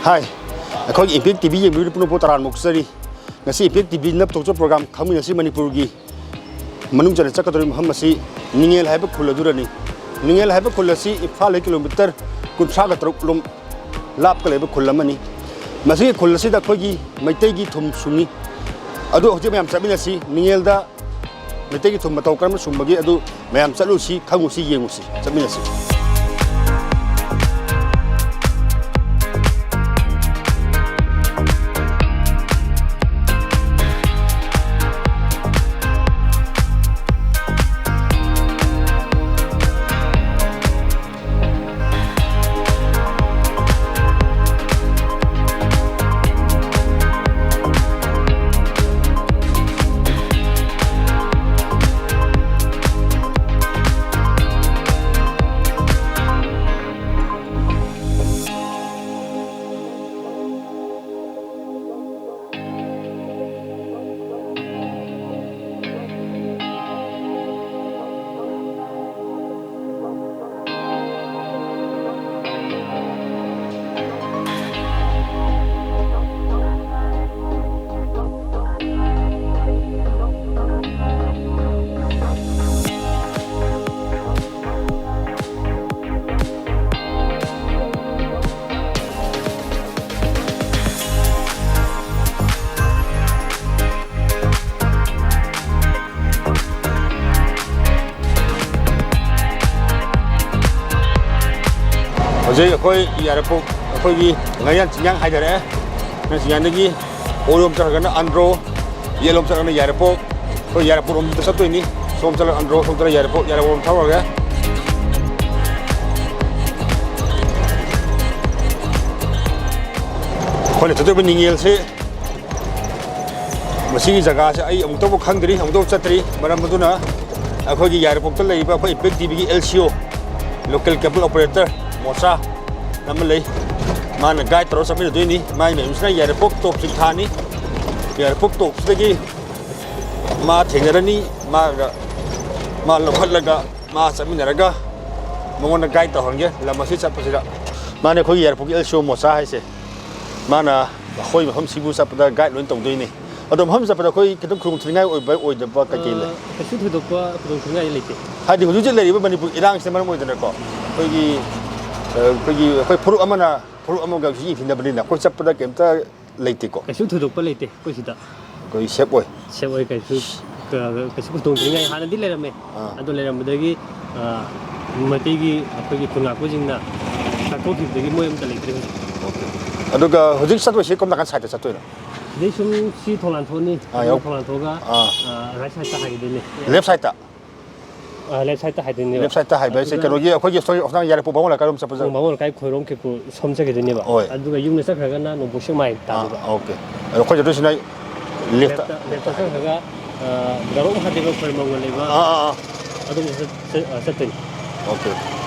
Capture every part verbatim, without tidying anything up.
ꯍꯥꯏ, ꯑꯩꯈꯣꯏꯒꯤ impact T V ꯌꯦꯡꯕꯤꯔꯤꯕ ꯄꯨꯝꯅꯃꯛꯄꯨ ꯇꯔꯥꯝꯅ ꯑꯣꯛꯆꯔꯤ꯫ ꯉꯁꯤ ꯏꯝꯄꯦꯛ ꯇꯤ ꯚꯤꯅ ꯄꯨꯊꯣꯛꯆꯕ ꯄ꯭ꯔꯣꯒ꯭ꯔꯥꯝ ꯈꯪꯃꯤꯟꯅꯁꯤ ꯃꯅꯤꯄꯨꯔꯒꯤ ꯃꯅꯨꯡ ꯆꯟꯅ ꯆꯠꯀꯗꯧꯔꯤꯕ ꯃꯐꯝ ꯑꯁꯤ ꯅꯤꯉꯦꯜ ꯍꯥꯏꯕ ꯈꯨꯜ ꯑꯗꯨꯗꯅꯤ꯫ ꯅꯤꯉꯦꯜ ꯍꯥꯏꯕ ꯈꯨꯜ ꯑꯁꯤ ꯏꯝꯐꯥꯜꯗꯒꯤ ꯀꯤꯂꯣꯃꯤꯇꯔ ꯀꯨꯟꯊ꯭ꯔꯥꯒ ꯇꯔꯨꯛ ꯂꯣꯝ ꯂꯥꯞꯀ ꯂꯩꯕ ꯈꯨꯜ ꯑꯃꯅꯤ꯫ ꯃꯁꯤꯒꯤ ꯈꯨꯜ ꯑꯁꯤꯗ ꯑꯩꯈꯣꯏꯒꯤ ꯃꯩꯇꯩꯒꯤ ꯊꯨꯝ ꯁꯨꯡꯉꯤ꯫ ꯑꯗꯨ ꯍꯧꯖꯤꯛ ꯃꯌꯥꯝ ꯆꯠꯃꯤꯟꯅꯁꯤ꯫ ꯅꯤꯉꯦꯜꯗ ꯃꯩꯇꯩꯒꯤ ꯊꯨꯝ ꯃꯇꯧ ꯀꯔꯝꯅ ꯁꯨꯝꯕꯒꯦ ꯑꯗꯨ ꯃꯌꯥꯝ ꯆꯠꯂꯨꯁꯤ, ꯈꯪꯉꯨꯁꯤ, ꯌꯦꯡꯉꯨꯁꯤ, ꯆꯠꯃꯤꯟꯅꯁꯤ꯫ ꯍꯧꯖꯤꯛ ꯑꯩꯈꯣꯏ ꯌꯥꯏꯔꯤꯄꯣꯛ, ꯑꯩꯈꯣꯏꯒꯤ ꯉꯥꯔꯤꯌꯥꯟ ꯆꯤꯡꯌꯥꯡ ꯍꯥꯏꯊꯔꯛꯑꯦ꯫ ꯉꯥꯔꯤꯌꯥꯟ ꯆꯤꯡꯌꯥꯡꯗꯒꯤ ꯑꯣꯏꯔꯣꯝ ꯆꯠꯈ꯭ꯔꯒꯅ ꯑꯟꯗ꯭ꯔꯣ, ꯌꯦꯠꯂꯣꯝ ꯆꯠꯂꯒꯅ ꯌꯥꯏꯔꯤꯄꯣꯛ꯫ ꯑꯩꯈꯣꯏ ꯌꯥꯏꯔꯤꯄꯣꯛ ꯂꯣꯝꯗ ꯆꯠꯇꯣꯏꯅꯤ꯫ ꯁꯣꯝ ꯆꯠꯂꯒ ꯑꯟꯗ꯭ꯔꯣ, ꯁꯣꯝ ꯆꯠꯂꯒ ꯌꯥꯏꯔꯤꯄꯣꯛ, ꯌꯥꯏꯔꯤꯄꯣꯛ ꯂꯣꯝ ꯊꯧꯔꯒꯦ꯫ ꯑꯩꯈꯣꯏꯅ ꯆꯠꯇꯣꯏꯕ ꯅꯤꯉꯦꯜꯁꯤ ꯃꯁꯤꯒꯤ ꯖꯒꯥꯁꯦ ꯑꯩ ꯑꯃꯨꯛꯇꯕꯨ ꯈꯪꯗ꯭ꯔꯤ, ꯑꯃꯨꯛꯇꯕꯨ ꯆꯠꯇ꯭ꯔꯤ꯫ ꯃꯔꯝ ꯑꯗꯨꯅ ꯑꯩꯈꯣꯏꯒꯤ ꯌꯥꯏꯔꯤꯄꯣꯛꯇ ꯂꯩꯔꯤꯕ ꯑꯩꯈꯣꯏ ꯏꯝꯄꯦꯛ ꯇꯤ ꯚꯤꯒꯤ ꯑꯦꯜ ꯁꯤ ꯑꯣ, local cable operator ꯃꯣꯆꯥ ꯑꯃ ꯂꯩ, ꯃꯥꯅ guide ꯇꯧꯔ ꯆꯠꯃꯤꯟꯅꯗꯣꯏꯅꯤ꯫ ꯃꯥꯒꯤ ꯃꯌꯨꯝꯁꯤꯅ ꯌꯥꯏꯔꯤꯄꯣꯛ ꯇꯣꯞ ꯆꯤꯡꯊꯥꯅꯤ꯫ ꯌꯥꯏꯔꯤꯄꯣꯛ ꯇꯣꯞꯁꯤꯗꯒꯤ ꯃꯥ ꯊꯦꯡꯅꯔꯅꯤ, ꯃꯥꯒ, ꯃꯥ ꯂꯧꯈꯠꯂꯒ ꯃꯥ ꯆꯠꯃꯤꯟꯅꯔꯒ ꯃꯉꯣꯟꯗ guide ꯇꯧꯍꯟꯒꯦ ꯂꯝ ꯑꯁꯤ ꯆꯠꯄꯁꯤꯗ꯫ ꯃꯥꯅꯦ ꯑꯩꯈꯣꯏꯒꯤ ꯌꯥꯏꯔꯤꯄꯣꯛꯀꯤ ꯑꯦꯜ ꯁꯤ ꯑꯣ ꯃꯣꯆꯥ ꯍꯥꯏꯁꯦ꯫ ꯃꯥꯅ ꯑꯩꯈꯣꯏ ꯃꯐꯝꯁꯤꯕꯨ ꯆꯠꯄꯗ ꯒꯥꯏꯗ ꯂꯣꯏꯅ ꯇꯧꯗꯣꯏꯅꯤ꯫ ꯑꯗꯣ ꯃꯐꯝ ꯆꯠꯄꯗ ꯑꯩꯈꯣꯏ ꯈꯤꯇꯪ ꯈꯨꯗꯣꯡꯊꯤꯅꯤꯡꯉꯥꯏ ꯑꯣꯏꯕ ꯑꯣꯏꯗꯕ ꯀꯩꯀꯩ ꯂꯩ? ꯑ, ꯀꯩꯁꯨ ꯊꯣꯏꯗꯣꯛꯄ ꯈꯨꯗꯣꯡꯊꯤꯅꯤꯡꯉꯥꯏ ꯂꯩꯇꯦ꯫ ꯍꯥꯏꯗꯤ ꯍꯧꯖꯤꯛ ꯍꯧꯖꯤꯛ ꯂꯩꯔꯤꯕ ꯃꯅꯤꯄꯨꯔ ꯏꯔꯥꯡꯁꯤꯅ ꯃꯔꯝ ꯑꯣꯏꯗꯅꯀꯣ, ꯑꯩꯈꯣꯏꯒꯤ ꯑ, ꯑꯩꯈꯣꯏꯒꯤ ꯑꯩꯈꯣꯏ ꯐꯨꯔꯨꯞ ꯑꯃꯅ ꯐꯨꯔꯨꯞ ꯑꯃꯒ ꯌꯦꯡꯊꯤꯅꯕꯅꯤꯅ ꯑꯩꯈꯣꯏ ꯆꯠꯄꯗ ꯀꯩꯝꯇ ꯂꯩꯇꯦꯀꯣ꯫ ꯀꯩꯁꯨ ꯊꯣꯏꯗꯣꯛꯄ ꯂꯩꯇꯦ ꯑꯩꯈꯣꯏ ꯁꯤꯗ꯫ ꯑꯩꯈꯣꯏ ꯁꯦꯞ ꯑꯣꯏ꯫ ꯁꯦꯞ ꯑꯣꯏ, ꯀꯩꯁꯨ ꯀ- ꯀꯩꯁꯨ ꯈꯨꯗꯣꯡꯊꯤꯅꯤꯡꯉꯥꯏ ꯍꯥꯟꯅꯗꯤ ꯂꯩꯔꯝꯃꯦ꯫ ꯑꯥ꯫ ꯑꯗꯣ ꯂꯩꯔꯝꯕꯗꯒꯤ ꯑ, ꯃꯩꯇꯩꯒꯤ ꯑꯩꯈꯣꯏꯒꯤ ꯈꯨꯟ ꯉꯥꯛꯄꯁꯤꯡꯅ ꯆꯥꯊꯣꯛꯈꯤꯕꯗꯒꯤ ꯃꯣꯏ ꯑꯝꯇ ꯂꯩꯇ꯭ꯔꯦ ꯍꯧꯖꯤꯛ꯫ ꯑꯗꯨꯒ ꯍꯧꯖꯤꯛ ꯆꯠꯇꯣꯏꯁꯤ ꯀꯔꯣꯝ ꯅꯥꯀꯟ ꯁꯥꯏꯗꯇ ꯆꯠꯇꯣꯏꯅꯣ? ꯁꯤꯗꯩ ꯁꯨꯝ ꯁꯤ ꯊꯣꯡꯂꯥꯟ ꯊꯣꯛꯑꯅꯤ꯫ ꯑꯥ, ꯑꯗꯨꯒ ꯌꯥꯎ- ꯊꯣꯡꯂꯥꯟ ꯊꯣꯛꯑꯒ ꯑꯥ꯫ ꯑ, ꯔꯥꯏꯠ ꯁꯥꯏꯗꯇ ꯍꯥꯏꯈꯤꯗꯣꯏꯅꯦ꯫ ꯂꯦꯐ ꯁꯥꯏꯗꯇ? ꯑ, ꯂꯦꯐ ꯁꯥꯏꯗꯇ ꯍꯥꯏꯗꯣꯏꯅꯦꯕ꯫ ꯂꯦꯐ ꯁꯥꯏꯗꯇ ꯍꯥꯏꯕ ꯍꯥꯏꯁꯦ ꯑꯗꯨꯒ ꯀꯩꯅꯣꯒꯤ ꯑꯩꯈꯣꯏꯒꯤ ꯁꯣꯝ ꯑꯁꯣꯝ ꯌꯥꯏꯔꯤꯄꯣꯛ ꯕꯥꯃꯣꯟ ꯂꯩꯀꯥꯏꯔꯣꯝ ꯆꯠꯄꯁꯦ? ꯕꯥꯃꯣꯟ ꯂꯩꯀꯥꯏ ꯈꯣꯏꯔꯣꯝ ꯈꯤꯄꯨ ꯁꯣꯝ ꯆꯠꯈꯤꯗꯣꯏꯅꯦꯕ꯫ ꯍꯣꯏ꯫ ꯑꯗꯨꯒ ꯌꯨꯝꯗ ꯆꯠꯈ꯭ꯔꯒꯅ ꯅꯣꯡꯄꯣꯛ ꯁꯦꯛꯃꯥꯏ ꯑꯥ, ꯇꯥꯗꯣꯏꯕ꯫ ꯑꯣꯀꯦ꯫ ꯑꯗꯣ ꯑꯩꯈꯣꯏ ꯆꯠꯇꯣꯏꯁꯤꯅ ꯂꯦꯐꯇ? ꯂꯦꯐꯇ ꯆꯠꯈ꯭ꯔꯒ ꯑ, ꯒꯥꯔꯣꯛ ꯃꯍꯥꯗꯦꯕ ꯈꯣꯏꯔꯝꯕꯝꯒ ꯂꯩꯕ ꯑꯥ, ꯑꯥ, ꯑꯥ꯫ ꯑꯗꯣꯝꯗ ꯆꯠ- ꯆꯠ- ꯑ, ꯆꯠꯇꯣꯏꯅꯤ꯫ ꯑꯣꯀꯦ,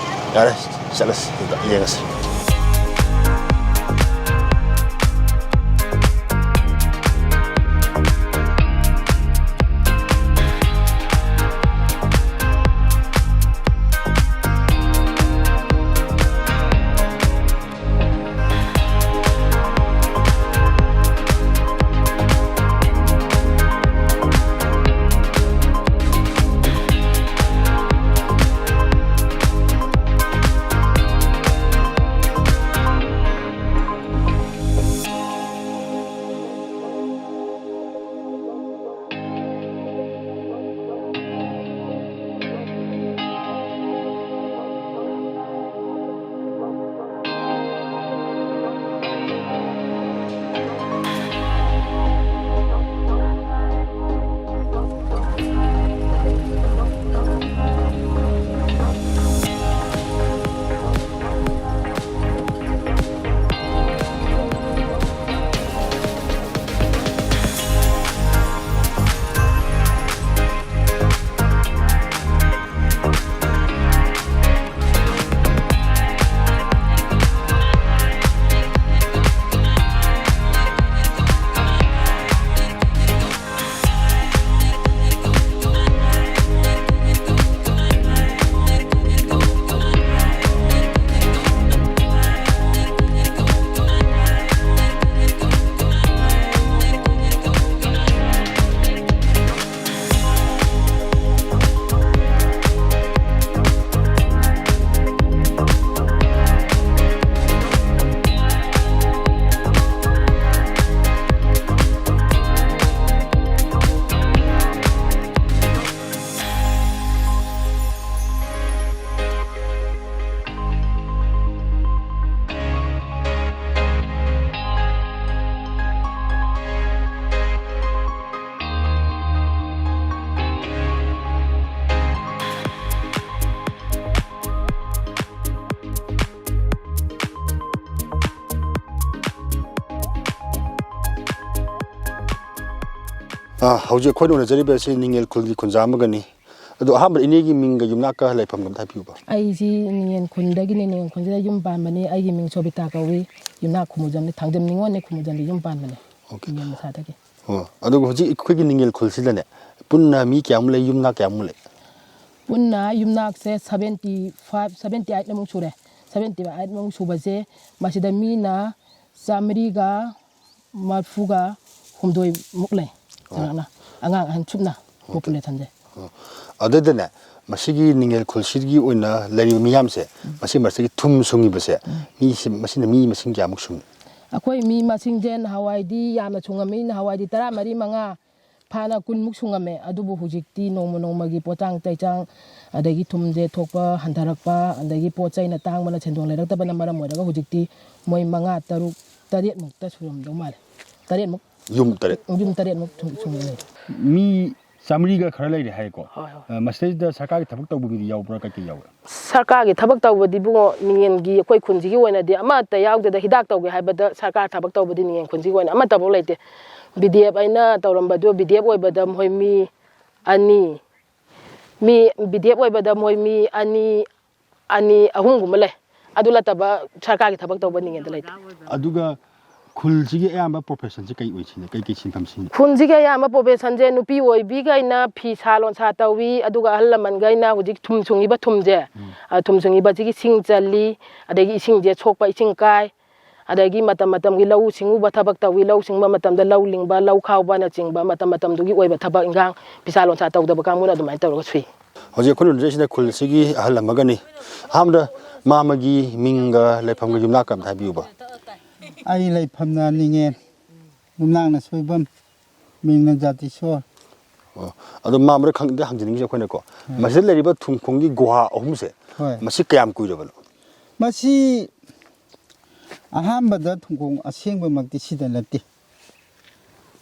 ꯌꯥꯔꯦ, ꯆꯠꯂꯁꯤ, ꯑꯗꯨꯗ ꯌꯦꯡꯉꯁꯤ꯫ ꯑꯥ, ꯍꯧꯖꯤꯛ ꯑꯩꯈꯣꯏꯅ ꯎꯅꯖꯔꯤꯕ ꯑꯁꯤ ꯅꯤꯡꯉꯦꯜ ꯈꯨꯜꯒꯤ ꯈꯨꯟꯖꯥ ꯑꯃꯒꯅꯤ꯫ ꯑꯗꯣ ꯑꯍꯥꯟꯕꯗ ꯏꯅꯦꯒꯤ ꯃꯤꯡꯒ ꯌꯨꯝꯅꯥꯛꯀ ꯂꯩꯐꯝꯒ ꯑꯝꯇ ꯍꯥꯏꯕꯤꯌꯨꯕ꯫ ꯑꯩꯁꯤ ꯅꯤꯡꯉꯦꯜ ꯈꯨꯟꯗꯒꯤꯅꯦ, ꯅꯤꯡꯉꯦꯜ ꯈꯨꯟꯁꯤꯗ ꯌꯨꯝ ꯄꯥꯟꯕꯅꯤ꯫ ꯑꯩꯒꯤ ꯃꯤꯡ ꯁꯣꯕꯤꯇꯥ ꯀꯧꯏ꯫ ꯌꯨꯝꯅꯥꯛ ꯈꯨꯃꯨꯖꯝꯅꯤ, ꯊꯥꯡꯖꯝ ꯅꯤꯉꯣꯜꯅꯤ, ꯈꯨꯃꯨꯖꯝꯗꯤ ꯌꯨꯝ ꯄꯥꯟꯕꯅꯤ꯫ ꯑꯣꯀꯦ꯫ ꯅꯤꯡꯉꯦꯜ ꯃꯁꯥꯗꯒꯤ꯫ ꯑꯣ, ꯑꯗꯨꯒ ꯍꯧꯖꯤꯛ ꯑꯩꯈꯣꯏꯒꯤ ꯅꯤꯡꯉꯦꯜ ꯈꯨꯜꯁꯤꯗꯅꯦ ꯄꯨꯟꯅ ꯃꯤ ꯀꯌꯥꯃꯨꯛ ꯂꯩ, ꯌꯨꯝꯅꯥꯛ ꯀꯌꯥꯃꯨꯛ ꯂꯩ? ꯄꯨꯟꯅ ꯌꯨꯝꯅꯥꯛꯁꯦ seventy five, seventy eight ꯃꯨꯛ ꯁꯨꯔꯦ꯫ Seventy eight ꯃꯨꯛ ꯁꯨꯕꯁꯦ, ꯃꯁꯤꯗ ꯃꯤꯅ ꯆꯥꯃꯔꯤꯒ ꯃꯔꯐꯨꯒ ꯍꯨꯝꯗꯣꯏꯃꯨꯛ ꯂꯩ꯫ ꯑꯣ꯫ ꯆꯥꯎꯔꯥꯛꯅ ꯑꯉꯥꯡ ꯑꯍꯟ ꯁꯨꯞꯅ꯫ ꯑꯣꯀꯦ꯫ Populationꯁꯦ꯫ ꯑꯣ꯫ ꯑꯗꯨꯗꯅꯦ, ꯃꯁꯤꯒꯤ ꯅꯤꯡꯉꯦꯜ ꯈꯨꯜꯁꯤꯒꯤ ꯑꯣꯏꯅ ꯂꯩꯔꯤꯕ ꯃꯤꯌꯥꯝꯁꯦ, ꯎꯝ꯫ ꯃꯁꯤ ꯃꯁꯤꯒꯤ ꯊꯨꯝ ꯁꯨꯡꯉꯤꯕꯁꯦ, ꯎꯝ꯫ ꯃꯤꯁꯤ, ꯃꯁꯤꯅ ꯃꯤ ꯃꯁꯤꯡ ꯀꯌꯥꯃꯨꯛ ꯁꯨꯡꯉꯤ? ꯑꯩꯈꯣꯏ ꯃꯤ ꯃꯁꯤꯡꯁꯦ ꯅꯍꯥꯟꯋꯥꯏꯗꯤ ꯌꯥꯝꯅ ꯁꯨꯡꯉꯝꯃꯤ, ꯅꯍꯥꯟꯋꯥꯏꯗꯤ ꯇꯔꯥꯃꯔꯤ, ꯃꯉꯥ, ꯐꯥꯅ ꯀꯨꯟꯃꯨꯛ ꯁꯨꯡꯉꯝꯃꯦ꯫ ꯑꯗꯨꯕꯨ ꯍꯧꯖꯤꯛꯇꯤ ꯅꯣꯡꯃ ꯅꯣꯡꯃꯒꯤ ꯄꯣꯠꯆꯥꯡ ꯆꯩꯆꯥꯡ, ꯑꯗꯒꯤ ꯊꯨꯝꯁꯦ ꯊꯣꯛꯄ ꯍꯟꯊꯔꯛꯄ, ꯑꯗꯒꯤ ꯄꯣꯠ ꯆꯩꯅ ꯇꯥꯡꯕꯅ ꯁꯦꯟꯗꯣꯡ ꯂꯩꯔꯛꯇꯕꯅ ꯃꯔꯝ ꯑꯣꯏꯔꯒ ꯍꯧꯖꯤꯛꯇꯤ ꯃꯣꯏ ꯃꯉꯥ, ꯇꯔꯨꯛ, ꯇꯔꯦꯠꯃꯨꯛꯇ ꯁꯨꯔꯝꯗꯧ ꯃꯥꯜꯂꯦ꯫ ꯇꯔꯦꯠꯃꯨꯛ꯫ ꯌꯨꯝ ꯇꯔꯦꯠ? ꯌꯨꯝ ꯇꯔꯦꯠꯃꯨꯛ ꯁꯨꯝ, ꯁꯨꯝ ꯂꯩꯔꯦ꯫ ꯃꯤ ꯆꯥꯃꯔꯤꯒ ꯈꯔ ꯂꯩꯔꯦ ꯍꯥꯏꯀꯣ꯫ ꯍꯣꯏ, ꯍꯣꯏ꯫ ꯑ, ꯃꯁꯤꯗꯩꯁꯤꯗ ꯁꯔꯀꯥꯔꯒꯤ ꯊꯕꯛ ꯇꯧꯕ ꯃꯤꯗꯤ ꯌꯥꯎꯕ꯭ꯔꯥ, ꯀꯩꯀꯩ ꯌꯥꯎꯋꯦ? ꯁꯔꯀꯥꯔꯒꯤ ꯊꯕꯛ ꯇꯧꯕꯗꯤ, ꯏꯕꯨꯡꯉꯣ, ꯅꯤꯡꯉꯦꯜꯒꯤ ꯑꯩꯈꯣꯏ ꯈꯨꯟꯁꯤꯒꯤ ꯑꯣꯏꯅꯗꯤ ꯑꯃꯠꯇ ꯌꯥꯎꯗꯦꯗ꯫ ꯍꯤꯗꯥꯛ ꯇꯧꯒꯦ ꯍꯥꯏꯕꯗ ꯁꯔꯀꯥꯔ ꯊꯕꯛ ꯇꯧꯕꯗꯤ ꯅꯤꯡꯉꯦꯜ ꯈꯨꯟꯁꯤꯒꯤ ꯑꯣꯏꯅ ꯑꯃꯠꯇꯐꯥꯎ ꯂꯩꯇꯦ꯫ ꯕꯤ ꯗꯤ ꯑꯦꯐ ꯑꯩꯅ ꯇꯧꯔꯝꯕꯗꯣ, ꯕꯤ ꯗꯤ ꯑꯦꯐ ꯑꯣꯏꯕꯗ ꯃꯈꯣꯏ ꯃꯤ ꯑꯅꯤ, ꯃꯤ, ꯕꯤ ꯗꯤ ꯑꯦꯐ ꯑꯣꯏꯕꯗ ꯃꯣꯏ ꯃꯤ ꯑꯅꯤ, ꯑꯅꯤ, ꯑꯍꯨꯝꯒꯨꯝꯕ ꯂꯩ꯫ ꯑꯗꯨ ꯅꯠꯇꯕ ꯁꯔꯀꯥꯔꯒꯤ ꯊꯕꯛ ꯇꯧꯕ ꯅꯤꯡꯉꯦꯜꯗ ꯂꯩꯇꯦ꯫ ꯑꯗꯨꯒ ꯈꯨꯜꯁꯤꯒꯤ ꯑꯌꯥꯝꯕ professionꯁꯦ ꯀꯩ ꯑꯣꯏ ꯁꯤꯅꯦ? ꯀꯩ ꯀꯩ ꯁꯤꯟꯐꯝ ꯁꯤꯅꯦ? ꯈꯨꯟꯁꯤꯒꯤ ꯑꯌꯥꯝꯕ professionꯁꯦ ꯅꯨꯄꯤ ꯑꯣꯏꯕꯤꯈꯩꯅ ꯐꯤ ꯁꯥ ꯂꯣꯟꯁꯥ ꯇꯧꯏ, ꯑꯗꯨꯒ ꯑꯍꯜ ꯂꯃꯟꯈꯩꯅ ꯍꯧꯖꯤꯛ ꯊꯨꯝ ꯁꯨꯡꯉꯤꯕ ꯊꯨꯝꯁꯦ, ꯎꯝ꯫ ꯑ, ꯊꯨꯝ ꯁꯨꯡꯉꯤꯕꯁꯤꯒꯤ ꯁꯤꯡ ꯆꯜꯂꯤ, ꯑꯗꯒꯤ ꯏꯁꯤꯡꯁꯦ ꯁꯣꯛꯄ ꯏꯁꯤꯡ ꯀꯥꯏ, ꯑꯗꯒꯤ ꯃꯇꯝ ꯃꯇꯝꯒꯤ ꯂꯧꯎ ꯁꯤꯡꯎꯕ ꯊꯕꯛ ꯇꯧꯏ, ꯂꯧ ꯁꯤꯡꯕ ꯃꯇꯝꯗ ꯂꯧ ꯂꯤꯡꯕ, ꯂꯧ ꯈꯥꯎꯕꯅꯆꯤꯡꯕ ꯃꯇꯝ ꯃꯇꯝꯗꯨꯒꯤ ꯑꯣꯏꯕ ꯊꯕꯛ ꯏꯟꯈꯥꯡ ꯐꯤꯁꯥ ꯂꯣꯟꯁꯥ ꯇꯧꯗꯕ ꯀꯥꯡꯕꯨꯅ ꯑꯗꯨꯃꯥꯏꯅ ꯇꯧꯔꯒ ꯁꯨꯏ꯫ ꯍꯧꯖꯤꯛ ꯑꯩꯈꯣꯏꯅ ꯎꯅꯖꯔꯤꯁꯤꯅ ꯈꯨꯜꯁꯤꯒꯤ ꯑꯍꯜ ꯑꯃꯒꯅꯤ꯫ ꯑꯍꯥꯟꯕꯗ ꯃꯥꯃꯒꯤ ꯃꯤꯡꯒ ꯂꯩꯐꯝꯒ ꯌꯨꯝꯅꯥꯛꯀ ꯑꯝꯇ ꯍꯥꯏꯕꯤꯌꯨꯕ꯫ ꯑꯩ ꯂꯩꯐꯝꯅ ꯅꯤꯡꯉꯦꯜ, ꯌꯨꯝꯅꯥꯛꯅ ꯁꯣꯏꯕꯝ, ꯃꯤꯡꯅ ꯖꯥꯇꯤꯁꯣꯔ꯫ ꯑꯣ, ꯑꯗꯣ ꯃꯥꯃꯗ ꯈꯪꯗ ꯍꯪꯖꯅꯤꯡꯉꯤꯁꯦ ꯑꯩꯈꯣꯏꯅꯀꯣ, ꯎꯝ꯫ ꯃꯁꯤꯗ ꯂꯩꯔꯤꯕ ꯊꯨꯝꯈꯣꯡꯒꯤ ꯒꯨꯍꯥ ꯑꯍꯨꯝꯁꯦ, ꯍꯣꯏ꯫ ꯃꯁꯤ ꯀꯌꯥꯝ ꯀꯨꯏꯔꯕꯅꯣ? ꯃꯁꯤ ꯑꯍꯥꯟꯕꯗ ꯊꯨꯝꯈꯣꯡ ꯑꯁꯦꯡꯕꯃꯛꯇꯤ ꯁꯤꯗ ꯅꯠꯇꯦ꯫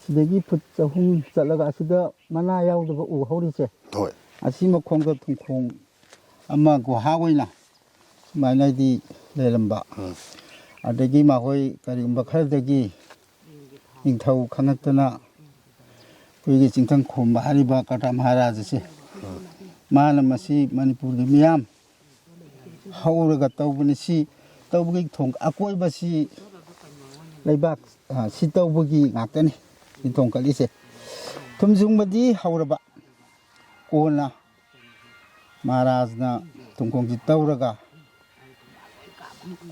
ꯁꯤꯗꯒꯤ ꯐꯨꯠ ꯆꯍꯨꯝ ꯆꯠꯂꯒ ꯑꯁꯤꯗ ꯃꯅꯥ ꯌꯥꯎꯗꯕ ꯎ ꯍꯧꯔꯤꯁꯦ, ꯍꯣꯏ꯫ ꯑꯁꯤ ꯃꯈꯣꯡꯗ ꯊꯨꯝꯈꯣꯡ ꯑꯃ ꯒꯨꯍꯥ ꯑꯣꯏꯅ ꯁꯨꯃꯥꯏꯅꯗꯤ ꯂꯩꯔꯝꯕ꯫ ꯎꯝ꯫ ꯑꯗꯒꯤ ꯃꯈꯣꯏ ꯀꯔꯤꯒꯨꯝꯕ ꯈꯔꯗꯒꯤ ꯅꯤꯡꯊꯧ ꯈꯪꯉꯛꯇꯅ ꯑꯩꯈꯣꯏꯒꯤ ꯆꯤꯡꯊꯪ ꯈꯣꯝꯕ ꯍꯥꯏꯔꯤꯕ ꯀꯔꯇꯥ ꯃꯍꯥꯔꯥꯖ ꯑꯁꯦ, ꯃꯥꯅ ꯃꯁꯤ ꯃꯅꯤꯄꯨꯔꯒꯤ ꯃꯤꯌꯥꯝ ꯍꯧꯔꯒ ꯇꯧꯕꯅꯤ꯫ ꯁꯤ ꯇꯧꯕꯒꯤ ꯊꯣꯡ ꯑꯀꯣꯏꯕꯁꯤ ꯂꯩꯕꯥꯛ, ꯑ, ꯁꯤ ꯇꯧꯕꯒꯤ ꯉꯥꯛꯇꯅꯤ ꯁꯤ ꯊꯣꯡꯒꯠꯂꯤꯁꯦ꯫ ꯊꯨꯝꯖꯨꯡꯕꯗꯤ ꯍꯧꯔꯕ, ꯀꯣꯟꯅ ꯃꯍꯥꯔꯥꯖꯅ ꯊꯨꯝꯈꯣꯡꯁꯤ ꯇꯧꯔꯒ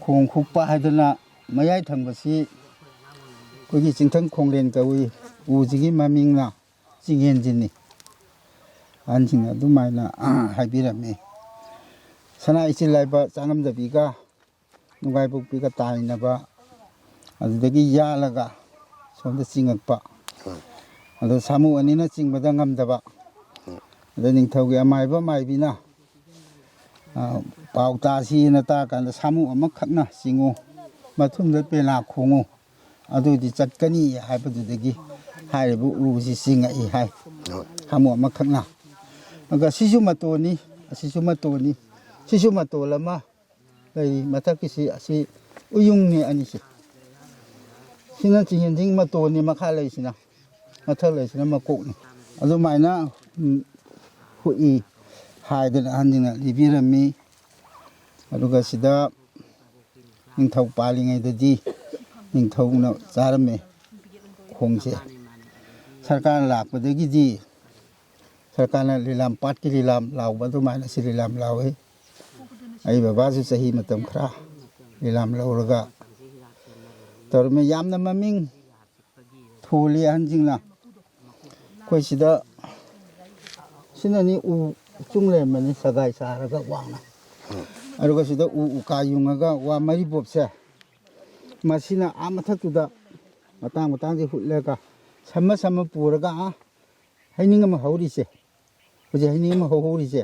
ꯈꯣꯡ ꯈꯨꯛꯄ ꯍꯥꯏꯗꯅ ꯃꯌꯥꯏ ꯊꯪꯕꯁꯤ ꯑꯩꯈꯣꯏꯒꯤ ꯆꯤꯡꯊꯪ ꯈꯣꯡꯂꯦꯟ ꯀꯧꯏ꯫ ꯎꯁꯤꯒꯤ ꯃꯃꯤꯡꯅ ꯆꯤꯡꯌꯦꯟꯁꯤꯅꯤ꯫ ꯑꯍꯟꯁꯤꯡꯅ ꯑꯗꯨꯃꯥꯏꯅ ꯍꯥꯏꯕꯤꯔꯝꯃꯤ꯫ ꯁꯅꯥ ꯏꯆꯤꯜ ꯍꯥꯏꯕ ꯆꯥꯉꯝꯗꯕꯤꯒ ꯅꯨꯡꯒꯥꯏꯄꯣꯛꯄꯤꯒ ꯇꯥꯏꯅꯕ, ꯑꯗꯨꯗꯒꯤ ꯌꯥꯜꯂꯒ ꯁꯣꯝꯗ ꯆꯤꯡꯉꯛꯄ꯫ ꯑꯗꯣ ꯁꯥꯃꯨ ꯑꯅꯤꯅ ꯆꯤꯡꯕꯗ ꯉꯝꯗꯕ꯫ ꯑꯗ ꯅꯤꯡꯊꯧꯒꯤ ꯑꯃꯥꯏꯕ ꯃꯥꯏꯕꯤꯅ, ꯑ, ꯄꯥꯎ ꯇꯥꯁꯤꯅ ꯇꯥꯀꯥꯟꯗ ꯁꯥꯃꯨ ꯑꯃꯈꯛꯅ ꯆꯤꯡꯉꯨ, ꯃꯊꯨꯝꯗ ꯄꯦꯂꯥ ꯈꯣꯡꯉꯨ, ꯑꯗꯨꯗꯤ ꯆꯠꯀꯅꯤ ꯍꯥꯏꯕꯗꯨꯗꯒꯤ ꯍꯥꯏꯔꯤꯕ ꯎꯁꯤ ꯆꯤꯡꯉꯛꯏ ꯍꯥꯏ꯫ ꯁꯥꯃꯨ ꯑꯃꯈꯛꯅ꯫ ꯑꯗꯨꯒ ꯁꯤꯁꯨ ꯃꯇꯣꯟꯅꯤ, ꯑꯁꯤꯁꯨ ꯃꯇꯣꯟꯅꯤ, ꯁꯤꯁꯨ ꯃꯇꯣꯜ ꯑꯃ ꯂꯩꯔꯤ꯫ ꯃꯊꯛꯀꯤꯁꯤ ꯑꯁꯤ ꯎꯌꯨꯡꯅꯤ ꯑꯅꯤꯁꯦ꯫ ꯁꯤꯅ ꯆꯤꯡꯌꯦꯟꯁꯤꯡ ꯃꯇꯣꯟꯅꯤ, ꯃꯈꯥ ꯂꯩꯁꯤꯅ, ꯃꯊꯛ ꯂꯩꯁꯤꯅ ꯃꯀꯣꯛꯅꯤ꯫ ꯑꯗꯨꯃꯥꯏꯅ, ꯎꯝ, ꯍꯨꯏ ꯍꯥꯏꯗꯅ ꯑꯍꯟꯁꯤꯡꯅ ꯂꯤꯕꯤꯔꯝꯃꯤ꯫ ꯑꯗꯨꯒ ꯁꯤꯗ ꯅꯤꯡꯊꯧ ꯄꯥꯜꯂꯤꯉꯩꯗꯗꯤ ꯅꯤꯡꯊꯧꯅ ꯆꯥꯔꯝꯃꯦ ꯈꯣꯡꯁꯦ꯫ ꯁꯔꯀꯥꯔ ꯂꯥꯛꯄꯗꯒꯤꯗꯤ ꯁꯔꯀꯥꯔꯅ ꯂꯤꯂꯥꯝ, ꯄꯥꯠꯀꯤ ꯂꯤꯂꯥꯝ ꯂꯥꯎꯕ ꯑꯗꯨꯃꯥꯏꯅ ꯁꯤ ꯂꯤꯂꯥꯝ ꯂꯥꯎꯏ꯫ ꯑꯩ ꯕꯕꯥꯁꯨ ꯆꯍꯤ ꯃꯇꯝ ꯈꯔ ꯂꯤꯂꯥꯝ ꯂꯧꯔꯒ ꯇꯧꯔꯝꯃꯤ꯫ ꯌꯥꯝꯅ ꯃꯃꯤꯡ ꯊꯣꯜꯂꯤ ꯑꯍꯟꯁꯤꯡꯅ꯫ ꯑꯩꯈꯣꯏ ꯁꯤꯗ ꯁꯤꯅꯅꯤ ꯎ ꯆꯨꯡ ꯂꯩꯔꯝꯕꯅꯤ ꯁꯒꯥꯏ ꯁꯥꯔꯒ ꯋꯥꯡꯅ꯫ ꯑꯗꯨꯒ ꯁꯤꯗ ꯎ ꯎꯀꯥ ꯌꯨꯡꯉꯒ ꯋꯥ ꯃꯔꯤꯕꯣꯞꯁꯦ, ꯃꯁꯤꯅ ꯑꯥ ꯃꯊꯛꯇꯨꯗ ꯃꯇꯥꯡ ꯃꯇꯥꯡꯁꯦ ꯍꯨꯠꯂꯒ ꯁꯝꯃ ꯁꯝꯃ ꯄꯨꯔꯒ ꯑꯥ ꯍꯩꯅꯤꯡ ꯑꯃ ꯍꯧꯔꯤꯁꯦ, ꯍꯧꯖꯤꯛ ꯍꯩꯅꯤꯡ ꯑꯃ ꯍꯧꯍꯧꯔꯤꯁꯦ,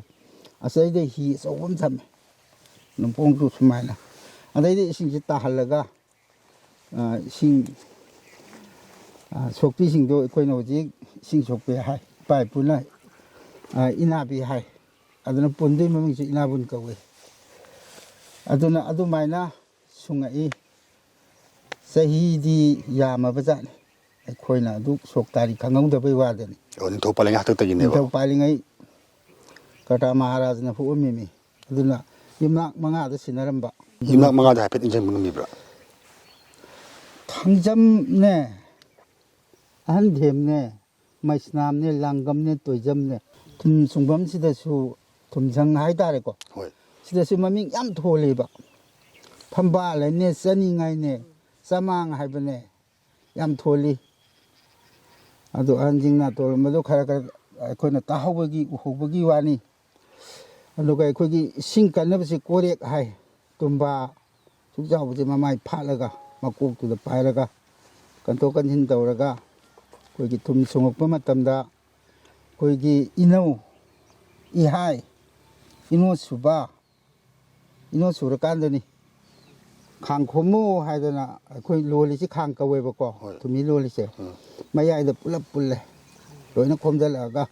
ꯑꯁꯤꯗꯩꯗ ꯍꯤ ꯑꯆꯧꯕ ꯑꯃ ꯊꯝꯃꯦ, ꯅꯨꯡꯄꯣꯡꯗꯨ ꯁꯨꯃꯥꯏꯅ꯫ ꯑꯗꯩꯗ ꯏꯁꯤꯡꯁꯦ ꯇꯥꯍꯜꯂꯒ, ꯑ, ꯏꯁꯤꯡ, ꯑ, ꯁꯣꯛꯄꯤꯁꯤꯡꯗꯣ ꯑꯩꯈꯣꯏꯅ ꯍꯧꯖꯤꯛ ꯏꯁꯤꯡ ꯁꯣꯛꯄꯤ ꯍꯥꯏ, ꯏꯄꯥ ꯏꯄꯨꯅ, ꯑ, ꯏꯅꯥꯕꯤ ꯍꯥꯏ꯫ ꯑꯗꯨꯅ ꯄꯨꯟꯗꯨꯒꯤ ꯃꯃꯤꯡꯁꯨ ꯏꯅꯥꯕꯨꯟ ꯀꯧꯏ꯫ ꯑꯗꯨꯅ ꯑꯗꯨꯃꯥꯏꯅ ꯁꯨꯡꯉꯛꯏ꯫ ꯆꯍꯤꯗꯤ ꯌꯥꯝꯃꯕ ꯖꯥꯠꯅꯤ꯫ ꯑꯩꯈꯣꯏꯅ ꯑꯗꯨ ꯁꯣꯛ ꯇꯥꯔꯤ ꯈꯪꯍꯧꯗꯕꯩ ꯋꯥꯗꯅꯤ꯫ ꯑꯣ, ꯅꯤꯡꯊꯧ ꯄꯥꯜꯂꯤꯉꯩ ꯍꯥꯛꯇꯛꯇꯒꯤꯅꯦꯕ꯫ ꯅꯤꯡꯊꯧ ꯄꯥꯜꯂꯤꯉꯩ ꯀꯇꯥ ꯃꯍꯥꯔꯥꯖꯅ ꯄꯣꯛꯑꯝꯃꯤꯃꯤ꯫ ꯑꯗꯨꯅ ꯌꯨꯝꯅꯥꯛ ꯃꯉꯥꯗ ꯁꯤꯟꯅꯔꯝꯕ꯫ ꯌꯨꯝꯅꯥꯛ ꯃꯉꯥꯗ ꯍꯥꯏꯐꯦꯠ ꯅꯤꯡꯁꯤꯡꯕ ꯉꯝꯕꯤꯕ꯭ꯔꯥ? ꯊꯥꯡꯖꯝꯅꯦ, ꯑꯍꯟꯊꯦꯝꯅꯦ, ꯃꯩꯁꯅꯥꯝꯅꯦ, ꯂꯥꯡꯒꯝꯅꯦ, ꯇꯣꯏꯖꯝꯅꯦ꯫ ꯊꯨꯝ ꯁꯨꯡꯐꯝꯁꯤꯗꯁꯨ ꯊꯨꯝꯁꯪ ꯍꯥꯏꯇꯥꯔꯦꯀꯣ꯫ ꯍꯣꯏ꯫ ꯁꯤꯗꯁꯨ ꯃꯃꯤꯡ ꯌꯥꯝ ꯊꯣꯜꯂꯤꯕ꯫ ꯐꯝꯕꯥꯜ ꯍꯥꯏꯅꯦ, ꯆꯅꯤꯡꯉꯥꯏꯅꯦ, ꯆꯃꯥꯡ ꯍꯥꯏꯕꯅꯦ, ꯌꯥꯝ ꯊꯣꯜꯂꯤ꯫ ꯑꯗꯨ ꯑꯍꯟꯁꯤꯡꯅ ꯇꯣꯜꯂꯝꯕꯗꯣ ꯈꯔ ꯈꯔ ꯑꯩꯈꯣꯏꯅ ꯇꯥꯍꯧꯕꯒꯤ, ꯎꯍꯧꯕꯒꯤ ꯋꯥꯅꯤ꯫ ꯑꯗꯨꯒ ꯑꯩꯈꯣꯏꯒꯤ ꯏꯁꯤꯡ ꯀꯟꯅꯕꯁꯤ ꯀꯣꯔꯦꯛ ꯍꯥꯏ꯫ ꯇꯨꯝꯕꯥ ꯁꯨꯛ ꯆꯥꯎꯕꯁꯦ ꯃꯃꯥꯏ ꯐꯥꯠꯂꯒ, ꯃꯀꯣꯛꯇꯨꯗ ꯄꯥꯏꯔꯒ, ꯀꯟꯊꯣꯛ ꯀꯟꯁꯤꯟ ꯇꯧꯔꯒ, ꯑꯩꯈꯣꯏꯒꯤ ꯊꯨꯝ ꯁꯨꯡꯉꯛꯄ ꯃꯇꯝꯗ ꯑꯩꯈꯣꯏꯒꯤ ꯏꯅꯧ, ꯏꯍꯥꯏ, ꯏꯅꯣ ꯁꯨꯕ, ꯏꯅꯣ ꯁꯨꯔꯀꯥꯟꯗꯅꯤ ꯈꯥꯡ ꯈꯣꯝꯃꯨ ꯍꯥꯏꯗꯅ ꯑꯩꯈꯣꯏ ꯂꯣꯜꯂꯤꯁꯤ, ꯈꯥꯡ ꯀꯧꯋꯦꯕꯀꯣ, ꯍꯣꯏ꯫ ꯊꯨꯝꯃꯤ ꯂꯣꯜꯂꯤꯁꯦ꯫ ꯎꯝ꯫ ꯃꯌꯥꯏꯗ ꯄꯨꯂꯞ ꯄꯨꯜꯂꯦ, ꯂꯣꯏꯅ ꯈꯣꯝꯖꯤꯜꯂꯛꯑꯒ,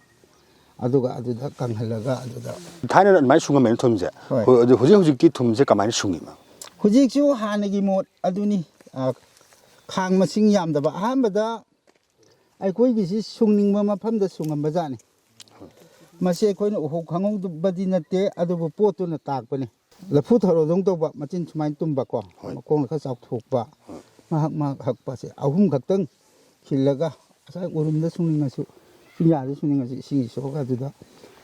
ꯑꯗꯨꯒ ꯑꯗꯨꯗ ꯀꯪꯍꯜꯂꯒ ꯑꯗꯨꯗ꯫ ꯊꯥꯏꯅ ꯑꯗꯨꯃꯥꯏꯅ ꯁꯨꯡꯉꯝꯃꯦꯅ ꯊꯨꯝꯁꯦ꯫ ꯍꯣꯏ꯫ ꯍꯣꯏ, ꯑꯗꯨ ꯍꯧꯖꯤꯛ ꯍꯧꯖꯤꯛꯇꯤ ꯊꯨꯝꯁꯦ ꯀꯃꯥꯏꯅ ꯁꯨꯡꯉꯤꯅꯣ? ꯍꯧꯖꯤꯛꯁꯨ ꯍꯥꯟꯅꯒꯤ ꯃꯣꯠ ꯑꯗꯨꯅꯤ꯫ ꯑ, ꯈꯥꯡ ꯃꯁꯤꯡ ꯌꯥꯝꯗꯕ꯫ ꯑꯍꯥꯟꯕꯗ ꯑꯩꯈꯣꯏꯒꯤꯁꯤ ꯁꯨꯡꯅꯤꯡꯕ ꯃꯐꯝꯗ ꯁꯨꯡꯉꯝꯕ ꯖꯥꯠꯅꯤ꯫ ꯃꯁꯤ ꯑꯩꯈꯣꯏꯅ ꯎꯍꯧ ꯈꯪꯍꯧꯗꯕꯗꯤ ꯅꯠꯇꯦ, ꯑꯗꯨꯕꯨ ꯄꯣꯠꯇꯨꯅ ꯇꯥꯛꯄꯅꯤ꯫ ꯂꯐꯨ ꯊꯔꯣꯗꯧ ꯇꯧꯕ, ꯃꯆꯤꯟ ꯁꯨꯃꯥꯏꯅ ꯇꯨꯝꯕꯀꯣ, ꯍꯣꯏ꯫ ꯃꯈꯣꯡꯅ ꯈꯔ ꯆꯥꯎꯊꯣꯛꯄ, ꯃꯍꯥꯛ ꯃꯍꯥꯛ ꯍꯛꯄꯁꯦ ꯑꯍꯨꯝ ꯈꯛꯇꯪ ꯈꯤꯜꯂꯒ, ꯉꯁꯥꯏ ꯎꯔꯨꯝꯗ ꯁꯨꯡꯅꯤꯡꯉꯁꯨ, ꯆꯤꯡꯌꯥꯗ ꯁꯨꯡꯅꯤꯡꯉꯁꯨ, ꯏꯁꯤꯡꯁꯤ ꯁꯣꯛꯑꯒ ꯑꯗꯨꯗ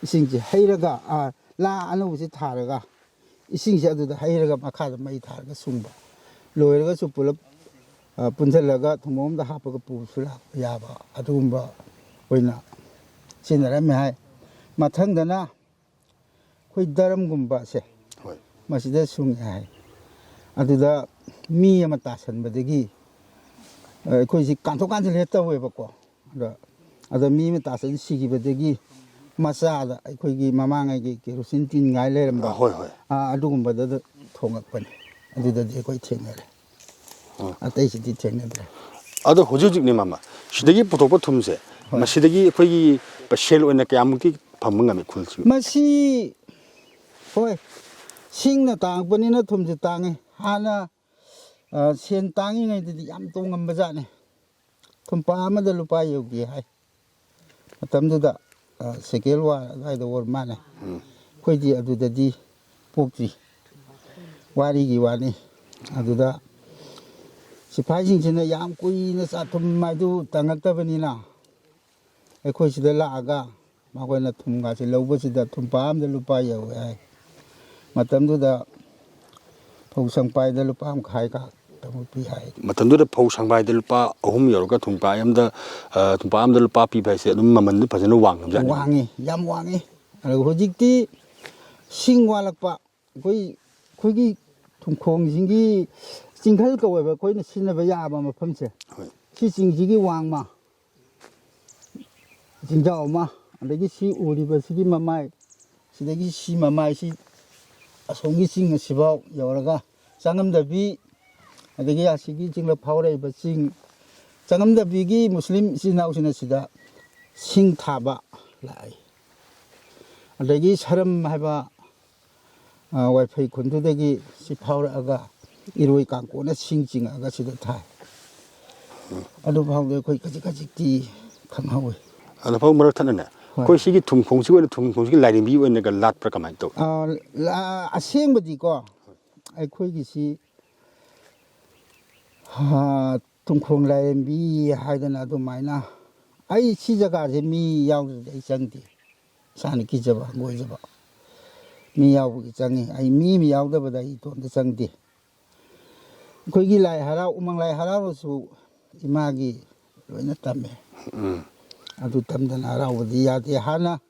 ꯏꯁꯤꯡꯁꯤ ꯍꯩꯔꯒ, ꯑ, ꯂꯥ ꯑꯅꯧꯕꯁꯤ ꯊꯥꯔꯒ, ꯏꯁꯤꯡꯁꯤ ꯑꯗꯨꯗ ꯍꯩꯔꯒ ꯃꯈꯥꯗ ꯃꯩ ꯊꯥꯔꯒ ꯁꯨꯡꯕ꯫ ꯂꯣꯏꯔꯒꯁꯨ ꯄꯨꯂꯞ, ꯑ, ꯄꯨꯟꯁꯤꯜꯂꯒ ꯊꯨꯝꯃꯣꯛ ꯑꯃꯗ ꯍꯥꯞꯄꯒ ꯄꯨꯕꯁꯨ ꯂꯥꯛꯄ ꯌꯥꯕ ꯑꯗꯨꯒꯨꯝꯕ ꯑꯣꯏꯅ ꯁꯤꯖꯤꯟꯅꯔꯝꯃꯦ ꯍꯥꯏ꯫ ꯃꯊꯪꯗꯅ ꯑꯩꯈꯣꯏ ꯗꯔꯝꯒꯨꯝꯕꯁꯦ ꯍꯣꯏ꯫ ꯃꯁꯤꯗ ꯁꯨꯡꯉꯦ ꯍꯥꯏ꯫ ꯑꯗꯨꯗ ꯃꯤ ꯑꯃ ꯇꯥꯁꯟꯕꯗꯒꯤ, ꯑ, ꯑꯩꯈꯣꯏꯁꯤ ꯀꯥꯟꯊꯣꯛ ꯀꯥꯟꯁꯤꯜ ꯍꯦꯛ ꯇꯧꯋꯦꯕꯀꯣ꯫ ꯑꯗ, ꯑꯗ ꯃꯤ ꯑꯃ ꯇꯥꯁꯟ ꯁꯤꯈꯤꯕꯗꯒꯤ ꯃꯆꯥꯗ ꯑꯩꯈꯣꯏꯒꯤ ꯃꯃꯥꯡꯉꯩꯒꯤ ꯀꯦꯔꯣꯁꯤꯟ ꯇꯤꯟꯉꯥꯏ ꯂꯩꯔꯝꯕ, ꯑ, ꯍꯣꯏ, ꯍꯣꯏ꯫ ꯑ, ꯑꯗꯨꯒꯨꯝꯕꯗꯨꯗ ꯊꯣꯡꯉꯛꯄꯅꯤ꯫ ꯑꯗꯨꯗꯗꯤ ꯑꯩꯈꯣꯏ ꯊꯦꯡꯅꯔꯦ꯫ ꯑꯣ꯫ ꯑꯇꯩꯁꯤꯗꯤ ꯊꯦꯡꯅꯗ꯭ꯔꯦ꯫ ꯑꯗꯣ ꯍꯧꯖꯤꯛ ꯍꯧꯖꯤꯛꯅꯦ ꯃꯥꯃ, ꯁꯤꯗꯒꯤ ꯄꯨꯊꯣꯛꯄ ꯊꯨꯝꯁꯦ, ꯍꯣꯏ꯫ ꯃꯁꯤꯗꯒꯤ ꯑꯩꯈꯣꯏꯒꯤ ꯁꯦꯜ ꯑꯣꯏꯅ ꯀꯌꯥꯃꯨꯛꯇꯤ ꯐꯪꯕ ꯉꯝꯃꯤ ꯈꯨꯜꯁꯤꯒꯤ? ꯃꯁꯤ, ꯍꯣꯏ, ꯁꯤꯡꯅ ꯇꯥꯡꯉꯛꯄꯅꯤꯅ ꯊꯨꯝꯁꯦ ꯇꯥꯡꯉꯤ꯫ ꯍꯥꯟꯅ, ꯑ, ꯁꯦꯟ ꯇꯥꯡꯉꯤꯉꯩꯗꯗꯤ ꯌꯥꯝ ꯇꯣꯡꯉꯝꯕ ꯖꯥꯠꯅꯤ꯫ ꯊꯨꯝꯄꯥ ꯑꯃꯗ ꯂꯨꯄꯥ ꯌꯧꯗꯦ ꯍꯥꯏ꯫ ꯃꯇꯝꯗꯨꯗ, ꯑ, ꯁꯦꯀꯦꯟ ꯋꯥꯔ ꯑꯗꯨꯋꯥꯏꯗ ꯑꯣꯏꯔ ꯃꯥꯜꯂꯦ꯫ ꯑꯩꯈꯣꯏꯗꯤ ꯑꯗꯨꯗꯗꯤ ꯄꯣꯛꯇ꯭ꯔꯤ꯫ ꯋꯥꯔꯤꯒꯤ ꯋꯥꯅꯤ꯫ ꯑꯗꯨꯗ ꯁꯤꯐꯥꯏꯁꯤꯡꯁꯤꯅ ꯌꯥꯝ ꯀꯨꯏꯅ ꯆꯥꯛꯊꯨꯝ ꯍꯥꯏꯗꯨ ꯇꯪꯉꯛꯇꯕꯅꯤꯅ, ꯑꯩꯈꯣꯏ ꯁꯤꯗ ꯂꯥꯛꯑꯒ ꯃꯈꯣꯏꯅ ꯊꯨꯝꯒꯥꯁꯦ ꯂꯧꯕꯁꯤꯗ ꯊꯨꯝꯄꯥ ꯑꯃꯗ ꯂꯨꯄꯥ ꯌꯧꯋꯦ ꯍꯥꯏ꯫ ꯃꯇꯝꯗꯨꯗ ꯐꯧ ꯁꯪꯄꯥꯏꯗ ꯂꯨꯄꯥ ꯃꯈꯥꯏ ꯈꯛꯇꯃꯛ ꯄꯤ ꯍꯥꯏ꯫ ꯃꯇꯝꯗꯨꯗ ꯐꯧ ꯁꯪꯕꯥꯏꯗ ꯂꯨꯄꯥ ꯑꯍꯨꯝ ꯌꯧꯔꯒ ꯊꯨꯝꯄꯥꯏ ꯑꯃꯗ, ꯑ, ꯊꯨꯝꯄꯥ ꯑꯃꯗ ꯂꯨꯄꯥ ꯄꯤꯕ ꯍꯥꯏꯁꯦ ꯑꯗꯨꯝ ꯃꯃꯟꯗꯤ ꯐꯖꯅ ꯋꯥꯡꯉꯕꯖꯥꯠꯅꯤ꯫ ꯋꯥꯡꯉꯤ, ꯌꯥꯝ ꯋꯥꯡꯉꯤ꯫ ꯑꯗꯨꯒ ꯍꯧꯖꯤꯛꯇꯤ ꯁꯤꯡ ꯋꯥꯠꯂꯛꯄ, ꯑꯩꯈꯣꯏ, ꯑꯩꯈꯣꯏꯒꯤ ꯊꯨꯝꯈꯣꯡꯁꯤꯡꯒꯤ ꯆꯤꯡꯈꯜ ꯀꯧꯋꯦꯕ ꯑꯩꯈꯣꯏꯅ ꯁꯤꯖꯤꯟꯅꯕ ꯌꯥꯕ ꯃꯐꯝꯁꯦ꯫ ꯍꯣꯏ꯫ ꯁꯤ ꯆꯤꯡꯁꯤꯒꯤ ꯋꯥꯡꯃ ꯆꯤꯡꯖꯥꯎ ꯑꯃ, ꯑꯗꯒꯤ ꯁꯤ ꯎꯔꯤꯕꯁꯤꯒꯤ ꯃꯃꯥꯏ, ꯁꯤꯗꯒꯤ ꯁꯤ ꯃꯃꯥꯏꯁꯤ ꯑꯁꯣꯝꯒꯤ ꯆꯤꯡ ꯑꯁꯤꯐꯥꯎ ꯌꯧꯔꯒ ꯆꯪꯉꯝꯗꯕꯤ, ꯑꯗꯒꯤ ꯑꯁꯤꯒꯤ ꯆꯤꯡꯗ ꯐꯥꯎꯔꯛꯏꯕ ꯆꯤꯡ ꯆꯪꯉꯝꯗꯕꯤꯒꯤ ꯃꯨꯁꯂꯤꯝ ꯏꯆꯤꯜ ꯏꯅꯥꯎꯁꯤꯡꯅ ꯁꯤꯗ ꯁꯤꯡ ꯊꯥꯕ ꯂꯥꯛꯏ꯫ ꯑꯗꯒꯤ ꯁꯔꯝ ꯍꯥꯏꯕ, ꯑ, ꯋꯥꯏꯐꯩ ꯈꯨꯟꯗꯨꯗꯒꯤ ꯁꯤ ꯐꯥꯎꯔꯛꯑꯒ ꯏꯔꯣꯏ ꯀꯥꯡꯄꯣꯛꯅ ꯁꯤꯡ ꯆꯤꯡꯉꯛꯑꯒ ꯁꯤꯗ ꯊꯥꯏ꯫ ꯑꯗꯨꯐꯥꯎꯗ ꯑꯩꯈꯣꯏ ꯈꯖꯤꯛ ꯈꯖꯤꯛꯇꯤ ꯈꯪꯍꯧꯋꯤ꯫ ꯑꯗꯣ ꯐꯧ ꯃꯔꯛ ꯊꯠꯅꯅꯦ, ꯍꯣꯏ꯫ ꯑꯩꯈꯣꯏ ꯁꯤꯒꯤ ꯊꯨꯝꯈꯣꯡꯁꯤꯒꯤ ꯑꯣꯏꯅ, ꯊꯨꯝꯈꯣꯡꯁꯤꯒꯤ ꯂꯥꯏꯔꯦꯝꯕꯤ ꯑꯣꯏꯅꯒ ꯂꯥꯠꯄ꯭ꯔꯥ ꯀꯃꯥꯏꯅ ꯇꯧꯏ? ꯑ, ꯂꯥ-, ꯑꯁꯦꯡꯕꯗꯤꯀꯣ, ꯑꯩꯈꯣꯏꯒꯤꯁꯤ, ꯑ, ꯊꯨꯝꯈꯣꯡ ꯂꯥꯏꯔꯦꯝꯕꯤ ꯍꯥꯏꯗꯅ ꯑꯗꯨꯃꯥꯏꯅ, ꯑꯩ ꯁꯤ ꯖꯒꯥꯁꯦ ꯃꯤ ꯌꯥꯎꯗ꯭ꯔꯗꯤ ꯑꯩ ꯆꯪꯗꯦ꯫ ꯏꯁꯥꯅ ꯀꯤꯖꯕ, ꯍꯪꯒꯣꯏꯖꯕ꯫ ꯃꯤ ꯌꯥꯎꯕꯒꯤ ꯆꯪꯉꯤ꯫ ꯑꯩ ꯃꯤ ꯑꯃ ꯌꯥꯎꯗꯕꯗ ꯑꯩ ꯏꯇꯣꯝꯇ ꯆꯪꯗꯦ꯫ ꯑꯩꯈꯣꯏꯒꯤ ꯂꯥꯏ ꯍꯔꯥꯎ, ꯎꯃꯪ ꯂꯥꯏ ꯍꯔꯥꯎꯔꯁꯨ ꯏꯃꯥꯒꯤ ꯂꯣꯏꯅ ꯇꯝꯃꯦ꯫ ꯎꯝ꯫ ꯑꯗꯨ ꯇꯝꯗꯅ ꯍꯔꯥꯎꯕꯗꯤ ꯌꯥꯗꯦ꯫ ꯍꯥꯟꯅ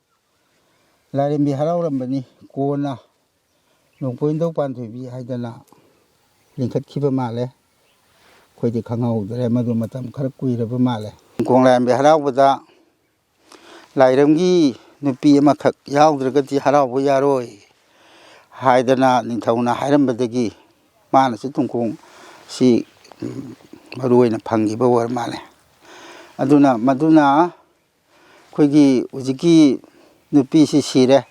ꯂꯥꯏꯔꯦꯝꯕꯤ ꯍꯔꯥꯎꯔꯝꯕꯅꯤ, ꯀꯣꯟꯅ ꯅꯣꯡꯄꯣꯛ ꯏꯙꯧ ꯄꯥꯟꯊꯣꯏꯕꯤ ꯍꯥꯏꯗꯅ ꯂꯤꯡꯈꯠꯈꯤꯕ ꯃꯥꯜꯂꯦ꯫ ꯑꯩꯈꯣꯏꯗꯤ ꯈꯪꯍꯧꯗ꯭ꯔꯦ, ꯃꯗꯨ ꯃꯇꯝ ꯈꯔ ꯀꯨꯏꯔꯕ ꯃꯥꯜꯂꯦ꯫ ꯀꯣꯡ ꯂꯥꯏꯔꯦꯝꯕꯤ ꯍꯔꯥꯎꯕꯗ ꯂꯥꯏꯔꯦꯝꯒꯤ ꯅꯨꯄꯤ ꯑꯃꯈꯛ ꯌꯥꯎꯗ꯭ꯔꯒꯗꯤ ꯍꯔꯥꯎꯕ ꯌꯥꯔꯣꯏ ꯍꯥꯏꯗꯅ ꯅꯤꯡꯊꯧꯅ ꯍꯥꯏꯔꯝꯕꯗꯒꯤ ꯃꯥꯅꯁꯨ ꯊꯨꯝꯈꯣꯡꯁꯤ, ꯎꯝ, ꯃꯔꯨ ꯑꯣꯏꯅ ꯐꯪꯈꯤꯕ ꯑꯣꯏꯔ ꯃꯥꯜꯂꯦ꯫ ꯑꯗꯨꯅ, ꯃꯗꯨꯅ ꯑꯩꯈꯣꯏꯒꯤ ꯍꯧꯖꯤꯛꯀꯤ ꯅꯨꯄꯤꯁꯤ ꯁꯤꯔꯦ,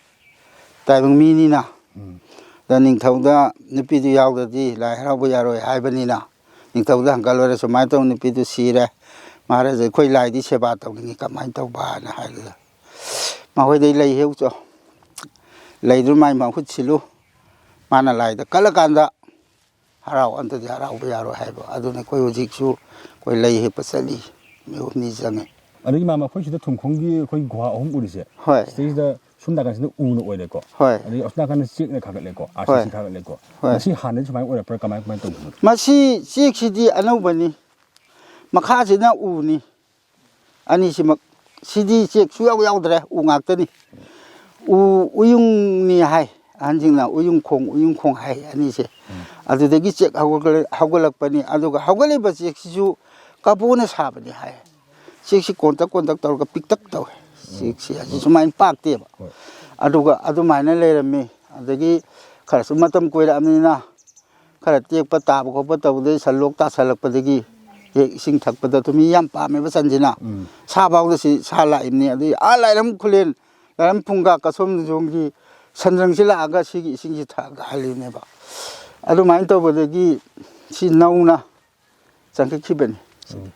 ꯇꯥꯏꯕꯪ ꯃꯤꯅꯤꯅ꯫ ꯎꯝ꯫ ꯑꯗ ꯅꯤꯡꯊꯧꯗ ꯅꯨꯄꯤꯗꯨ ꯌꯥꯎꯗ꯭ꯔꯗꯤ ꯂꯥꯏ ꯍꯔꯥꯎꯕ ꯌꯥꯔꯣꯏ ꯍꯥꯏꯕꯅꯤꯅ, ꯅꯤꯡꯊꯧꯗ ꯍꯪꯒꯠꯂꯨꯔꯦ, "ꯁꯨꯃꯥꯏꯅ ꯇꯧ, ꯅꯨꯄꯤꯗꯨ ꯁꯤꯔꯦ, "ꯃꯍꯥꯔꯥꯖ, ꯑꯩꯈꯣꯏ ꯂꯥꯏꯗꯤ ꯁꯦꯕꯥ ꯇꯧꯅꯤꯡꯉꯤ, ꯀꯃꯥꯏꯅ ꯇꯧꯕ?" ꯍꯥꯏꯅ ꯍꯥꯏꯕꯗ, "ꯃꯈꯣꯏꯗꯩ ꯂꯩ ꯍꯦꯛꯎꯆꯣ, ꯂꯩꯗꯨ ꯃꯥꯏ ꯃꯍꯨꯠ ꯁꯤꯜꯂꯨ, ꯃꯥꯅ ꯂꯥꯏꯗ ꯀꯠꯂꯀꯥꯟꯗ ꯍꯔꯥꯎ, ꯑꯝꯇꯗꯤ ꯍꯔꯥꯎꯕ ꯌꯥꯔꯣꯏ" ꯍꯥꯏꯕ꯫ ꯑꯗꯨꯅ ꯑꯩꯈꯣꯏ ꯍꯧꯖꯤꯛꯁꯨ ꯑꯩꯈꯣꯏ ꯂꯩ ꯍꯦꯛꯄ ꯆꯠꯂꯤ, ꯅꯨꯃꯤꯠ ꯍꯨꯝꯅꯤ ꯆꯪꯉꯤ꯫ ꯑꯗꯒꯤ ꯃꯥꯃ, ꯑꯩꯈꯣꯏ ꯁꯤꯗ ꯊꯨꯝꯈꯣꯡꯒꯤ ꯑꯩꯈꯣꯏ ꯒꯨꯍꯥ ꯑꯍꯨꯝ ꯎꯔꯤꯁꯦ, ꯍꯣꯏ꯫ ꯁꯤꯗꯩꯁꯤꯗ ꯁꯨꯝ ꯅꯥꯀꯟꯁꯤꯗ ꯎꯅ ꯑꯣꯏꯔꯦꯀꯣ꯫ ꯍꯣꯏ꯫ ꯑꯗꯒꯤ ꯑꯁꯣꯝ ꯅꯥꯀꯟꯗ ꯆꯦꯛꯅ ꯈꯥꯒꯠꯂꯦꯀꯣ, ꯍꯣꯏ꯫ ꯑꯥꯔ ꯁꯤ ꯁꯤ ꯈꯥꯒꯠꯂꯦꯀꯣ꯫ ꯍꯣꯏ꯫ ꯃꯁꯤ ꯍꯥꯟꯅꯗꯤ ꯁꯨꯃꯥꯏꯅ ꯑꯣꯏꯔꯛꯄ꯭ꯔꯥ, ꯀꯃꯥꯏ, ꯀꯃꯥꯏꯅ ꯇꯧꯕꯅꯣ? ꯃꯁꯤ ꯆꯦꯛꯁꯤꯗꯤ ꯑꯅꯧꯕꯅꯤ꯫ ꯃꯈꯥꯁꯤꯅ ꯎꯅꯤ꯫ ꯑꯅꯤꯁꯤꯃꯛ, ꯁꯤꯗꯤ ꯆꯦꯛ ꯁꯨꯌꯥꯎ ꯌꯥꯎꯗ꯭ꯔꯦ, ꯎ ꯉꯥꯛꯇꯅꯤ꯫ ꯎ, ꯎꯌꯨꯡꯅꯤ ꯍꯥꯏ ꯑꯍꯟꯁꯤꯡꯅ, ꯎꯌꯨꯡꯈꯣꯡ, ꯎꯌꯨꯡꯈꯣꯡ ꯍꯥꯏ ꯑꯅꯤꯁꯦ꯫ ꯎꯝ꯫ ꯑꯗꯨꯗꯒꯤ ꯆꯦꯛ ꯍꯧꯒꯠꯂ-, ꯍꯧꯒꯠꯂꯛꯄꯅꯤ꯫ ꯑꯗꯨꯒ ꯍꯧꯒꯠꯂꯤꯕ ꯆꯦꯛꯁꯤꯁꯨ ꯀꯕꯣꯅ ꯁꯥꯕꯅꯤ ꯍꯥꯏ꯫ ꯆꯦꯛꯁꯤ ꯀꯣꯟꯇꯛ ꯀꯣꯟꯇꯛ ꯇꯧꯔꯒ ꯄꯤꯛꯇꯛ ꯇꯧꯋꯦ꯫ ꯎꯝ꯫ ꯆꯦꯛꯁꯤ ꯑꯁꯤ ꯁꯨꯃꯥꯏꯅ ꯄꯥꯛꯇꯦꯕ꯫ ꯍꯣꯏ꯫ ꯑꯗꯨꯒ ꯑꯗꯨꯃꯥꯏꯅ ꯂꯩꯔꯝꯃꯤ꯫ ꯑꯗꯒꯤ ꯈꯔꯁꯨ ꯃꯇꯝ ꯀꯨꯏꯔꯛꯑꯕꯅꯤꯅ ꯈꯔ ꯇꯦꯛꯄ ꯇꯥꯕ ꯈꯣꯠꯄ ꯇꯧꯕꯗꯒꯤ ꯁꯟ ꯂꯣꯛ ꯇꯥꯁꯜꯂꯛꯄꯗꯒꯤ ꯍꯦꯛ ꯏꯁꯤꯡ ꯊꯛꯄꯗ ꯑꯗꯨ ꯃꯤ ꯌꯥꯝ ꯄꯥꯝꯃꯦꯕ ꯁꯟꯁꯤꯅ꯫ ꯎꯝ꯫ ꯁꯥ ꯐꯥꯎꯗ ꯁꯤ ꯁꯥ ꯂꯥꯛꯏꯕꯅꯤ꯫ ꯑꯗꯨꯒꯤ ꯑꯥ ꯂꯥꯏꯔꯝ ꯈꯨꯂꯦꯟ, ꯂꯥꯏꯔꯝ ꯐꯨꯡꯒꯥ ꯀꯁꯣꯝ ꯁꯣꯝꯒꯤ ꯁꯟꯗ꯭ꯔꯪꯁꯤ ꯂꯥꯛꯑꯒ ꯁꯤꯒꯤ ꯏꯁꯤꯡꯁꯤ ꯊꯛꯑꯒ ꯍꯜꯂꯤꯕꯅꯦꯕ꯫ ꯑꯗꯨꯃꯥꯏꯅ ꯇꯧꯕꯗꯒꯤ ꯁꯤ ꯅꯧꯅ ꯆꯪꯈꯠꯈꯤꯕꯅꯤ꯫ ꯎꯝ꯫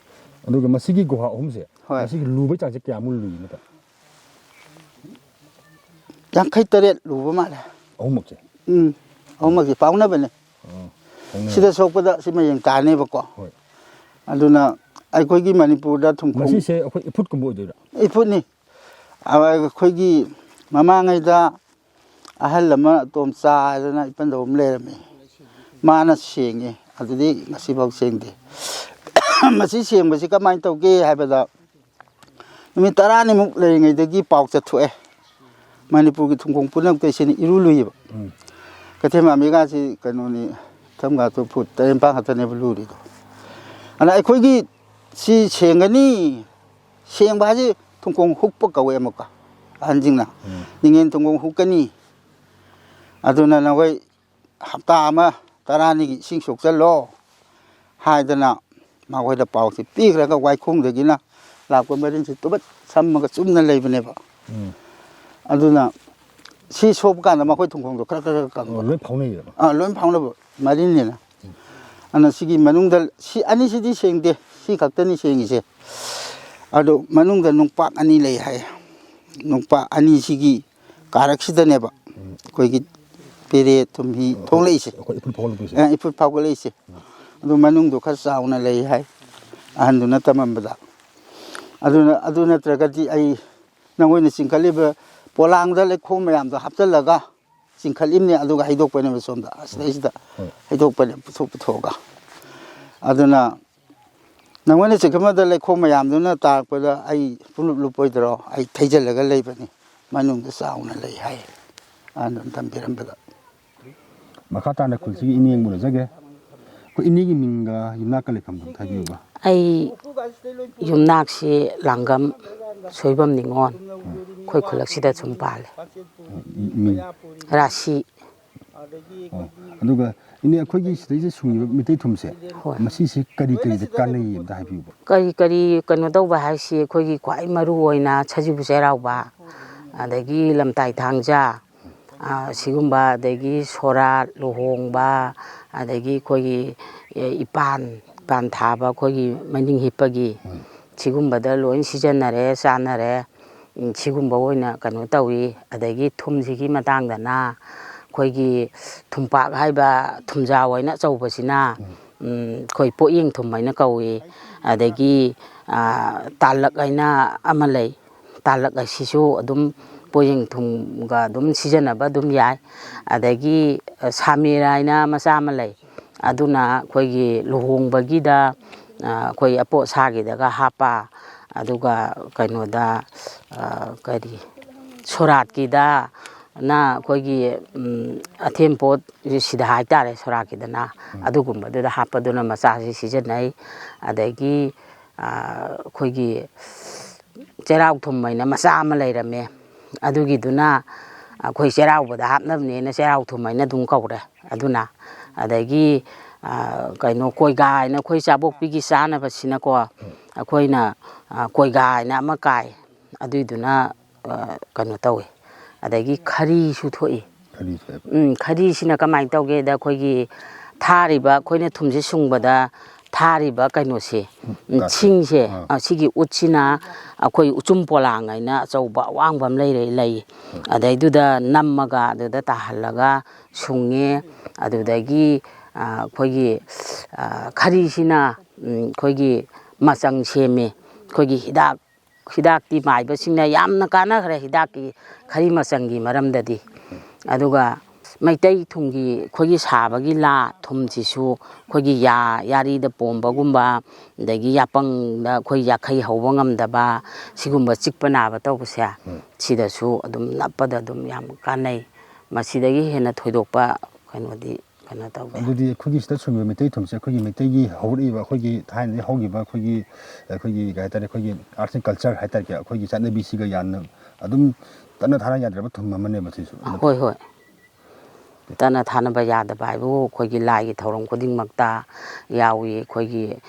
ꯑꯗꯨꯒ ꯃꯁꯤꯒꯤ ꯒꯨꯍꯥ ꯑꯍꯨꯝꯁꯦ, ꯍꯣꯏ꯫ ꯃꯁꯤꯒꯤ ꯂꯨꯕꯩ ꯆꯥꯡꯁꯦ ꯀꯌꯥꯃꯨꯛ ꯂꯨꯏ ꯃꯇꯝ? ꯌꯥꯡꯈꯩ ꯇꯔꯦꯠ ꯂꯨꯕ ꯃꯥꯜꯂꯦ꯫ ꯑꯍꯨꯝꯃꯛꯁꯦ? ꯎꯝ, ꯑꯍꯨꯝꯃꯛꯁꯦ ꯄꯥꯎꯅꯕꯅꯦ꯫ ꯑꯣ, ꯄꯥꯎꯅꯕ꯫ ꯁꯤꯗ ꯁꯣꯛꯄꯗ ꯁꯤ ꯃꯌꯦꯡ ꯇꯥꯅꯦꯕꯀꯣ꯫ ꯍꯣꯏ꯫ ꯑꯗꯨꯅ ꯑꯩꯈꯣꯏꯒꯤ ꯃꯅꯤꯄꯨꯔꯗ ꯊꯨꯝꯈꯣꯡ ꯃꯁꯤꯁꯦ ꯑꯩꯈꯣꯏ ꯏꯐꯨꯠꯀꯨꯝꯕ ꯑꯣꯏꯗꯣꯏꯔꯥ? ꯏꯐꯨꯠꯅꯤ꯫ ꯑꯩꯈꯣꯏꯒꯤ ꯃꯃꯥꯡꯉꯩꯗ ꯑꯍꯜ ꯑꯃ ꯇꯣꯝꯆꯥ ꯍꯥꯏꯗꯅ ꯏꯄꯟꯗꯧ ꯑꯃ ꯂꯩꯔꯝꯃꯤ꯫ ꯃꯥꯅ ꯁꯦꯡꯉꯦ꯫ ꯑꯗꯨꯗꯤ ꯉꯁꯤꯐꯥꯎ ꯁꯦꯡꯗꯦ꯫ ꯃꯁꯤ ꯁꯦꯡꯕꯁꯤ ꯀꯃꯥꯏꯅ ꯇꯧꯒꯦ ꯍꯥꯏꯕꯗ, ꯅꯨꯃꯤꯠ ꯇꯔꯥꯅꯤꯃꯨꯛ ꯂꯩꯔꯤꯉꯩꯗꯒꯤ ꯄꯥꯎ ꯆꯠꯊꯣꯛꯑꯦ꯫ ꯃꯅꯤꯄꯨꯔꯒꯤ ꯊꯨꯡꯈꯣꯡ ꯄꯨꯝꯅꯃꯛꯇ ꯁꯤꯅ ꯏꯔꯨ ꯂꯨꯏꯌꯦꯕ꯫ ꯎꯝ꯫ ꯀꯩꯊꯦꯜ ꯃꯥꯟꯕꯤꯒꯥꯁꯤ ꯀꯩꯅꯣꯅꯤ, ꯊꯝꯒꯥꯗꯣ ꯐꯨꯠ ꯇꯔꯦꯠ ꯅꯤꯄꯥꯟ ꯈꯛꯇꯅꯦꯕ ꯂꯨꯔꯤꯗꯣ꯫ ꯑꯗ ꯑꯩꯈꯣꯏꯒꯤ ꯁꯤ ꯁꯦꯡꯒꯅꯤ, ꯁꯦꯡꯕ ꯍꯥꯏꯁꯤ ꯊꯨꯡꯈꯣꯡ ꯍꯨꯛꯄ ꯀꯧꯋꯦ ꯑꯃꯨꯛꯀ ꯑꯍꯟꯁꯤꯡꯅ꯫ ꯎꯝ꯫ ꯅꯤꯡꯉꯦꯟ ꯊꯨꯡꯈꯣꯡ ꯍꯨꯛꯀꯅꯤ꯫ ꯑꯗꯨꯅ ꯅꯈꯣꯏ ꯍꯞꯇꯥ ꯑꯃ, ꯇꯔꯥꯅꯤꯒꯤ ꯏꯁꯤꯡ ꯁꯣꯛꯆꯜꯂꯣ ꯍꯥꯏꯗꯅ ꯃꯈꯣꯏꯗ ꯄꯥꯎꯁꯤ ꯄꯤꯈ꯭ꯔꯒ ꯋꯥꯏꯈꯣꯡꯗꯒꯤꯅ ꯂꯥꯛꯄ ꯃꯔꯤꯟꯁꯤ ꯇꯨꯕꯠ ꯁꯝꯃꯒ ꯆꯨꯝꯅ ꯂꯩꯕꯅꯦꯕ꯫ ꯎꯝ꯫ ꯑꯗꯨꯅ ꯁꯤ ꯁꯣꯛꯄ ꯀꯥꯟꯗ ꯃꯈꯣꯏ ꯊꯨꯡꯈꯣꯡꯗꯣ ꯈꯔ ꯈꯔ ꯈꯔ ꯀꯪꯕ꯫ ꯑꯣ, ꯂꯣꯏ ꯐꯥꯎꯅꯩꯌꯦꯕ? ꯑꯥ, ꯂꯣꯏ ꯐꯥꯎꯅꯕ ꯃꯔꯤꯟꯅꯤꯅ꯫ ꯎꯝ꯫ ꯑꯗꯨꯅ ꯁꯤꯒꯤ ꯃꯅꯨꯡꯗ ꯁꯤ ꯑꯅꯤꯁꯤꯗꯤ ꯁꯦꯡꯗꯦ꯫ ꯁꯤ ꯈꯛꯇꯅꯤ ꯁꯦꯡꯉꯤꯁꯦ꯫ ꯑꯗꯣ ꯃꯅꯨꯡꯗ ꯅꯨꯡꯄꯥꯛ ꯑꯅꯤ ꯂꯩ ꯍꯥꯏ꯫ ꯅꯨꯡꯄꯥꯛ ꯑꯅꯤꯁꯤꯒꯤ ꯀꯥꯔꯛꯁꯤꯗꯅꯦꯕ ꯑꯩꯈꯣꯏꯒꯤ ꯄꯦꯔꯦ ꯊꯨꯝꯍꯤ ꯊꯣꯛꯂꯛꯏꯁꯦ꯫ ꯑꯩꯈꯣꯏ ꯏꯐꯨꯠ ꯐꯥꯎꯒꯠꯂꯛꯇꯣꯏꯁꯦ꯫ ꯑꯦ, ꯏꯐꯨꯠ ꯐꯥꯎꯒꯠꯂꯛꯏꯁꯦ꯫ ꯑꯗꯨ ꯃꯅꯨꯡꯗꯣ ꯈꯔ ꯆꯥꯎꯅ ꯂꯩ ꯍꯥꯏ ꯑꯍꯟꯗꯨꯅ ꯇꯝꯃꯝꯕꯗ꯫ ꯑꯗꯨꯅ, ꯑꯗꯨ ꯅꯠꯇ꯭ꯔꯒꯗꯤ ꯑꯩ ꯅꯪꯉꯣꯟꯗ ꯆꯤꯡꯈꯠꯂꯤꯕ ꯄꯣꯂꯥꯡꯗ ꯂꯩꯈꯣꯝ ꯃꯌꯥꯝꯗꯣ ꯍꯥꯞꯆꯤꯜꯂꯒ ꯆꯤꯡꯈꯠꯂꯤꯕꯅꯦ, ꯑꯗꯨꯒ ꯍꯩꯗꯣꯛꯄꯅꯦꯕ ꯁꯣꯝꯗ, ꯑꯁꯤꯗꯩꯁꯤꯗ ꯍꯣꯏ꯫ ꯍꯩꯗꯣꯛꯄꯅꯦ, ꯄꯨꯊꯣꯛ ꯄꯨꯊꯣꯛꯑꯒ꯫ ꯑꯗꯨꯅ ꯅꯪꯉꯣꯟꯗ ꯆꯤꯡꯈꯠꯄꯗ ꯂꯩꯈꯣꯝ ꯃꯌꯥꯝꯗꯨꯅ ꯇꯥꯔꯛꯄꯗ ꯑꯩ ꯄꯨꯡꯂꯨꯞ ꯂꯨꯞꯄꯣꯏꯗ꯭ꯔꯣ? ꯑꯩ ꯊꯩꯖꯤꯜꯂꯒ ꯂꯩꯕꯅꯤ, ꯃꯅꯨꯡꯗ ꯆꯥꯎꯅ ꯂꯩ ꯍꯥꯏ ꯑꯍꯟꯗꯨꯅ ꯇꯝꯕꯤꯔꯝꯕꯗ꯫ ꯃꯈꯥ ꯇꯥꯅ ꯈꯨꯜꯁꯤꯒꯤ ꯏꯅꯦ ꯑꯃꯨꯛ ꯎꯅꯖꯒꯦ꯫ ꯑꯩꯈꯣꯏ ꯏꯅꯦꯒꯤ ꯃꯤꯡꯒ ꯌꯨꯝꯅꯥꯛꯀ ꯂꯩꯐꯝꯗꯣ ꯑꯝꯇ ꯍꯥꯏꯕꯤꯌꯨꯕ꯫ ꯑꯩ ꯌꯨꯝꯅꯥꯛꯁꯤ ꯂꯥꯡꯒꯝ ꯁꯣꯏꯕꯝ ꯅꯤꯉꯣꯜ, ꯑꯩꯈꯣꯏ ꯈꯨꯜꯂꯛꯁꯤꯗ ꯁꯨꯝ ꯄꯥꯜꯂꯦ꯫ ꯃꯤꯡ? ꯔꯥꯁꯤ꯫ ꯑꯣ, ꯑꯗꯨꯒ ꯏꯅꯦ, ꯑꯩꯈꯣꯏꯒꯤ ꯁꯤꯗꯩꯁꯤꯗ ꯁꯨꯡꯉꯤꯕ ꯃꯩꯇꯩ ꯊꯨꯝꯁꯦ, ꯍꯣꯏ꯫ ꯃꯁꯤꯁꯦ ꯀꯔꯤ ꯀꯔꯤꯗ ꯀꯥꯟꯅꯩ ꯑꯝꯇ ꯍꯥꯏꯕꯤꯌꯨꯕ? ꯀꯔꯤ ꯀꯔꯤ ꯀꯩꯅꯣ ꯇꯧꯕ ꯍꯥꯏꯁꯤ, ꯑꯩꯈꯣꯏꯒꯤ ꯈ꯭ꯋꯥꯏ ꯃꯔꯨ ꯑꯣꯏꯅ ꯁꯖꯤꯕꯨ ꯆꯩꯔꯥꯎꯕ, ꯑꯗꯒꯤ ꯂꯝꯇꯥꯏ ꯊꯥꯡꯖ, ꯑ, ꯁꯤꯒꯨꯝꯕ, ꯑꯗꯒꯤ ꯁꯣꯔꯥꯠ, ꯂꯨꯍꯣꯡꯕ, ꯑꯗꯒꯤ ꯑꯩꯈꯣꯏꯒꯤ, ꯑꯦ, ꯏꯄꯥꯟ, ꯏꯄꯥꯟ ꯊꯥꯕ, ꯑꯩꯈꯣꯏꯒꯤ ꯃꯅꯤꯡ ꯍꯤꯞꯄꯒꯤ, ꯎꯝ꯫ ꯁꯤꯒꯨꯝꯕꯗ ꯂꯣꯏ ꯁꯤꯖꯤꯟꯅꯔꯦ, ꯆꯥꯟꯅꯔꯦ꯫ ꯎꯝ, ꯁꯤꯒꯨꯝꯕ ꯑꯣꯏꯅ ꯀꯩꯅꯣ ꯇꯧꯏ꯫ ꯑꯗꯒꯤ ꯊꯨꯝꯁꯤꯒꯤ ꯃꯇꯥꯡꯗꯅ ꯑꯩꯈꯣꯏꯒꯤ ꯊꯨꯝꯄꯥꯛ ꯍꯥꯏꯕ ꯊꯨꯝꯖꯥꯎ ꯍꯥꯏꯅ ꯑꯆꯧꯕꯁꯤꯅ, ꯎꯝ꯫ ꯎꯝ, ꯑꯩꯈꯣꯏ ꯄꯣꯠꯌꯦꯡ ꯊꯨꯝ ꯍꯥꯏꯅ ꯀꯧꯏ꯫ ꯑꯗꯒꯤ, ꯑ, ꯇꯥꯂꯛ ꯍꯥꯏꯅ ꯑꯃ ꯂꯩ꯫ ꯇꯥꯂꯛ ꯑꯁꯤꯁꯨ ꯑꯗꯨꯝ ꯄꯣꯌꯦꯡ ꯊꯨꯝꯒ ꯑꯗꯨꯝ ꯁꯤꯖꯤꯟꯅꯕ ꯑꯗꯨꯝ ꯌꯥꯏ꯫ ꯑꯗꯒꯤ, ꯑ, ꯁꯥꯃꯤꯔ ꯍꯥꯏꯅ ꯃꯆꯥ ꯑꯃ ꯂꯩ꯫ ꯑꯗꯨꯅ ꯑꯩꯈꯣꯏꯒꯤ ꯂꯨꯍꯣꯡꯕꯒꯤꯗ, ꯑ, ꯑꯩꯈꯣꯏ ꯑꯄꯣꯠ ꯑꯁꯥꯒꯤꯗꯒ ꯍꯥꯞꯄ, ꯑꯗꯨꯒ ꯀꯩꯅꯣꯗ, ꯑ, ꯀꯔꯤ, ꯁꯣꯔꯥꯠꯀꯤꯗꯅ ꯑꯩꯈꯣꯏꯒꯤ, ꯎꯝ, ꯑꯊꯦꯟ ꯄꯣꯠ ꯁꯤꯗ ꯍꯥꯏꯇꯥꯔꯦ, ꯁꯣꯔꯥꯠꯀꯤꯗꯅ꯫ ꯎꯝ꯫ ꯑꯗꯨꯒꯨꯝꯕꯗꯨꯗ ꯍꯥꯞꯄꯗꯨꯅ ꯃꯆꯥꯁꯤ ꯁꯤꯖꯤꯟꯅꯩ꯫ ꯑꯗꯒꯤ, ꯑ, ꯑꯩꯈꯣꯏꯒꯤ ꯆꯩꯔꯥꯎ ꯊꯨꯝ ꯍꯥꯏꯅ ꯃꯆꯥ ꯑꯃ ꯂꯩꯔꯝꯃꯦ꯫ ꯑꯗꯨꯒꯤꯗꯨꯅ ꯑꯩꯈꯣꯏ ꯆꯩꯔꯥꯎꯕꯗ ꯍꯥꯞꯅꯕꯅꯦꯅ ꯆꯩꯔꯥꯎ ꯊꯨꯝ ꯍꯥꯏꯅ ꯑꯗꯨꯝ ꯀꯧꯔꯦ꯫ ꯑꯗꯨꯅ ꯑꯗꯒꯤ, ꯑ, ꯀꯩꯅꯣ, ꯀꯣꯏꯒꯥ ꯍꯥꯏꯅ ꯑꯩꯈꯣꯏ ꯆꯥꯕꯣꯛꯄꯤꯒꯤ ꯆꯥꯅꯕꯁꯤꯅꯀꯣ, ꯑꯩꯈꯣꯏꯅ, ꯑ, ꯀꯣꯏꯒꯥ ꯍꯥꯏꯅ ꯑꯃ ꯀꯥꯏ꯫ ꯑꯗꯨꯏꯗꯨꯅ, ꯑ, ꯀꯩꯅꯣ ꯇꯧꯋꯤ꯫ ꯑꯗꯒꯤ ꯈꯔꯤꯁꯨ ꯊꯣꯛꯏ꯫ ꯈꯔꯤ ꯊꯣꯛꯑꯦꯕ꯫ ꯎꯝ, ꯈꯔꯤꯁꯤꯅ ꯀꯃꯥꯏꯅ ꯇꯧꯒꯦꯗ, ꯑꯩꯈꯣꯏꯒꯤ ꯊꯥꯔꯤꯕ, ꯑꯩꯈꯣꯏꯅ ꯊꯨꯝꯁꯦ ꯁꯨꯡꯕꯗ ꯊꯥꯔꯤꯕ ꯀꯩꯅꯣꯁꯦ, ꯎꯝ, ꯁꯤꯡꯁꯦ, ꯑ, ꯁꯤꯒꯤ ꯎꯠꯁꯤꯅ ꯑꯩꯈꯣꯏ ꯎꯆꯨꯝ ꯄꯣꯂꯥꯡ ꯍꯥꯏꯅ ꯑꯆꯧꯕ ꯑꯋꯥꯡꯕ ꯑꯃ ꯂꯩꯔꯦ, ꯂꯩ꯫ ꯑꯗꯩꯗꯨꯗ ꯅꯝꯃꯒ ꯑꯗꯨꯗ ꯇꯥꯍꯜꯂꯒ ꯁꯨꯡꯉꯦ꯫ ꯑꯗꯨꯗꯒꯤ, ꯑ, ꯑꯩꯈꯣꯏꯒꯤ, ꯑ, ꯈꯔꯤꯁꯤꯅ, ꯎꯝ, ꯑꯩꯈꯣꯏꯒꯤ ꯃꯆꯪ ꯁꯦꯝꯃꯦ꯫ ꯑꯩꯈꯣꯏꯒꯤ ꯍꯤꯗꯥꯛ ꯍꯤꯗꯥꯛꯇꯤ ꯃꯥꯏꯕꯁꯤꯡꯅ ꯌꯥꯝꯅ ꯀꯥꯟꯅꯈ꯭ꯔꯦ, ꯍꯤꯗꯥꯛꯀꯤ ꯈꯔꯤ ꯃꯆꯪꯒꯤ ꯃꯔꯝꯗꯗꯤ꯫ ꯑꯗꯨꯒ ꯃꯩꯇꯩ ꯊꯨꯝꯒꯤ ꯑꯩꯈꯣꯏꯒꯤ ꯁꯥꯕꯒꯤ ꯂꯥ ꯊꯨꯝꯁꯤꯁꯨ ꯑꯩꯈꯣꯏꯒꯤ ꯌꯥ, ꯌꯥꯔꯤꯗ ꯄꯣꯝꯕꯒꯨꯝꯕ, ꯑꯗꯒꯤ ꯌꯥꯄꯪꯗ ꯑꯩꯈꯣꯏ ꯌꯥꯈꯩ ꯍꯧꯕ ꯉꯝꯗꯕ, ꯁꯤꯒꯨꯝꯕ ꯆꯤꯛꯄ ꯅꯥꯕ ꯇꯧꯕꯁꯦ, ꯎꯝ꯫ ꯁꯤꯗꯁꯨ ꯑꯗꯨꯝ ꯅꯞꯄꯗ ꯑꯗꯨꯝ ꯌꯥꯝ ꯀꯥꯟꯅꯩ꯫ ꯃꯁꯤꯗꯒꯤ ꯍꯦꯟꯅ ꯊꯣꯏꯗꯣꯛꯄ ꯀꯩꯅꯣꯗꯤ ꯀꯩꯅꯣ ꯇꯧꯗꯦ꯫ ꯑꯗꯨꯗꯤ ꯑꯩꯈꯣꯏꯒꯤ ꯁꯤꯗ ꯁꯨꯡꯕ ꯃꯩꯇꯩ ꯊꯨꯝꯁꯦ ꯑꯩꯈꯣꯏꯒꯤ ꯃꯩꯇꯩꯒꯤ ꯍꯧꯔꯛꯏꯕ, ꯑꯩꯈꯣꯏꯒꯤ ꯊꯥꯏꯅꯗꯒꯤ ꯍꯧꯈꯤꯕ ꯑꯩꯈꯣꯏꯒꯤ, ꯑꯩꯈꯣꯏꯒꯤ ꯀꯩ ꯍꯥꯏꯇꯥꯔꯦ, ꯑꯩꯈꯣꯏꯒꯤ arts and culture ꯍꯥꯏꯇꯥꯔꯦ, ꯑꯩꯈꯣꯏꯒꯤ ꯆꯠꯅꯕꯤꯁꯤꯒ ꯌꯥꯝꯅ ꯑꯗꯨꯝ ꯇꯠꯅ ꯊꯥꯅ ꯌꯥꯗ꯭ꯔꯕ ꯊꯨꯝ ꯑꯃꯅꯦꯕ ꯁꯤꯁꯨ꯫ ꯍꯣꯏ, ꯍꯣꯏ꯫ ꯇꯠꯅ ꯊꯥꯅꯕ ꯌꯥꯗꯕ ꯍꯥꯏꯕꯨ ꯑꯩꯈꯣꯏꯒꯤ ꯂꯥꯏꯒꯤ ꯊꯧꯔꯝ ꯈꯨꯗꯤꯡꯃꯛꯇ ꯌꯥꯎꯏ꯫ ꯑꯩꯈꯣꯏꯒꯤ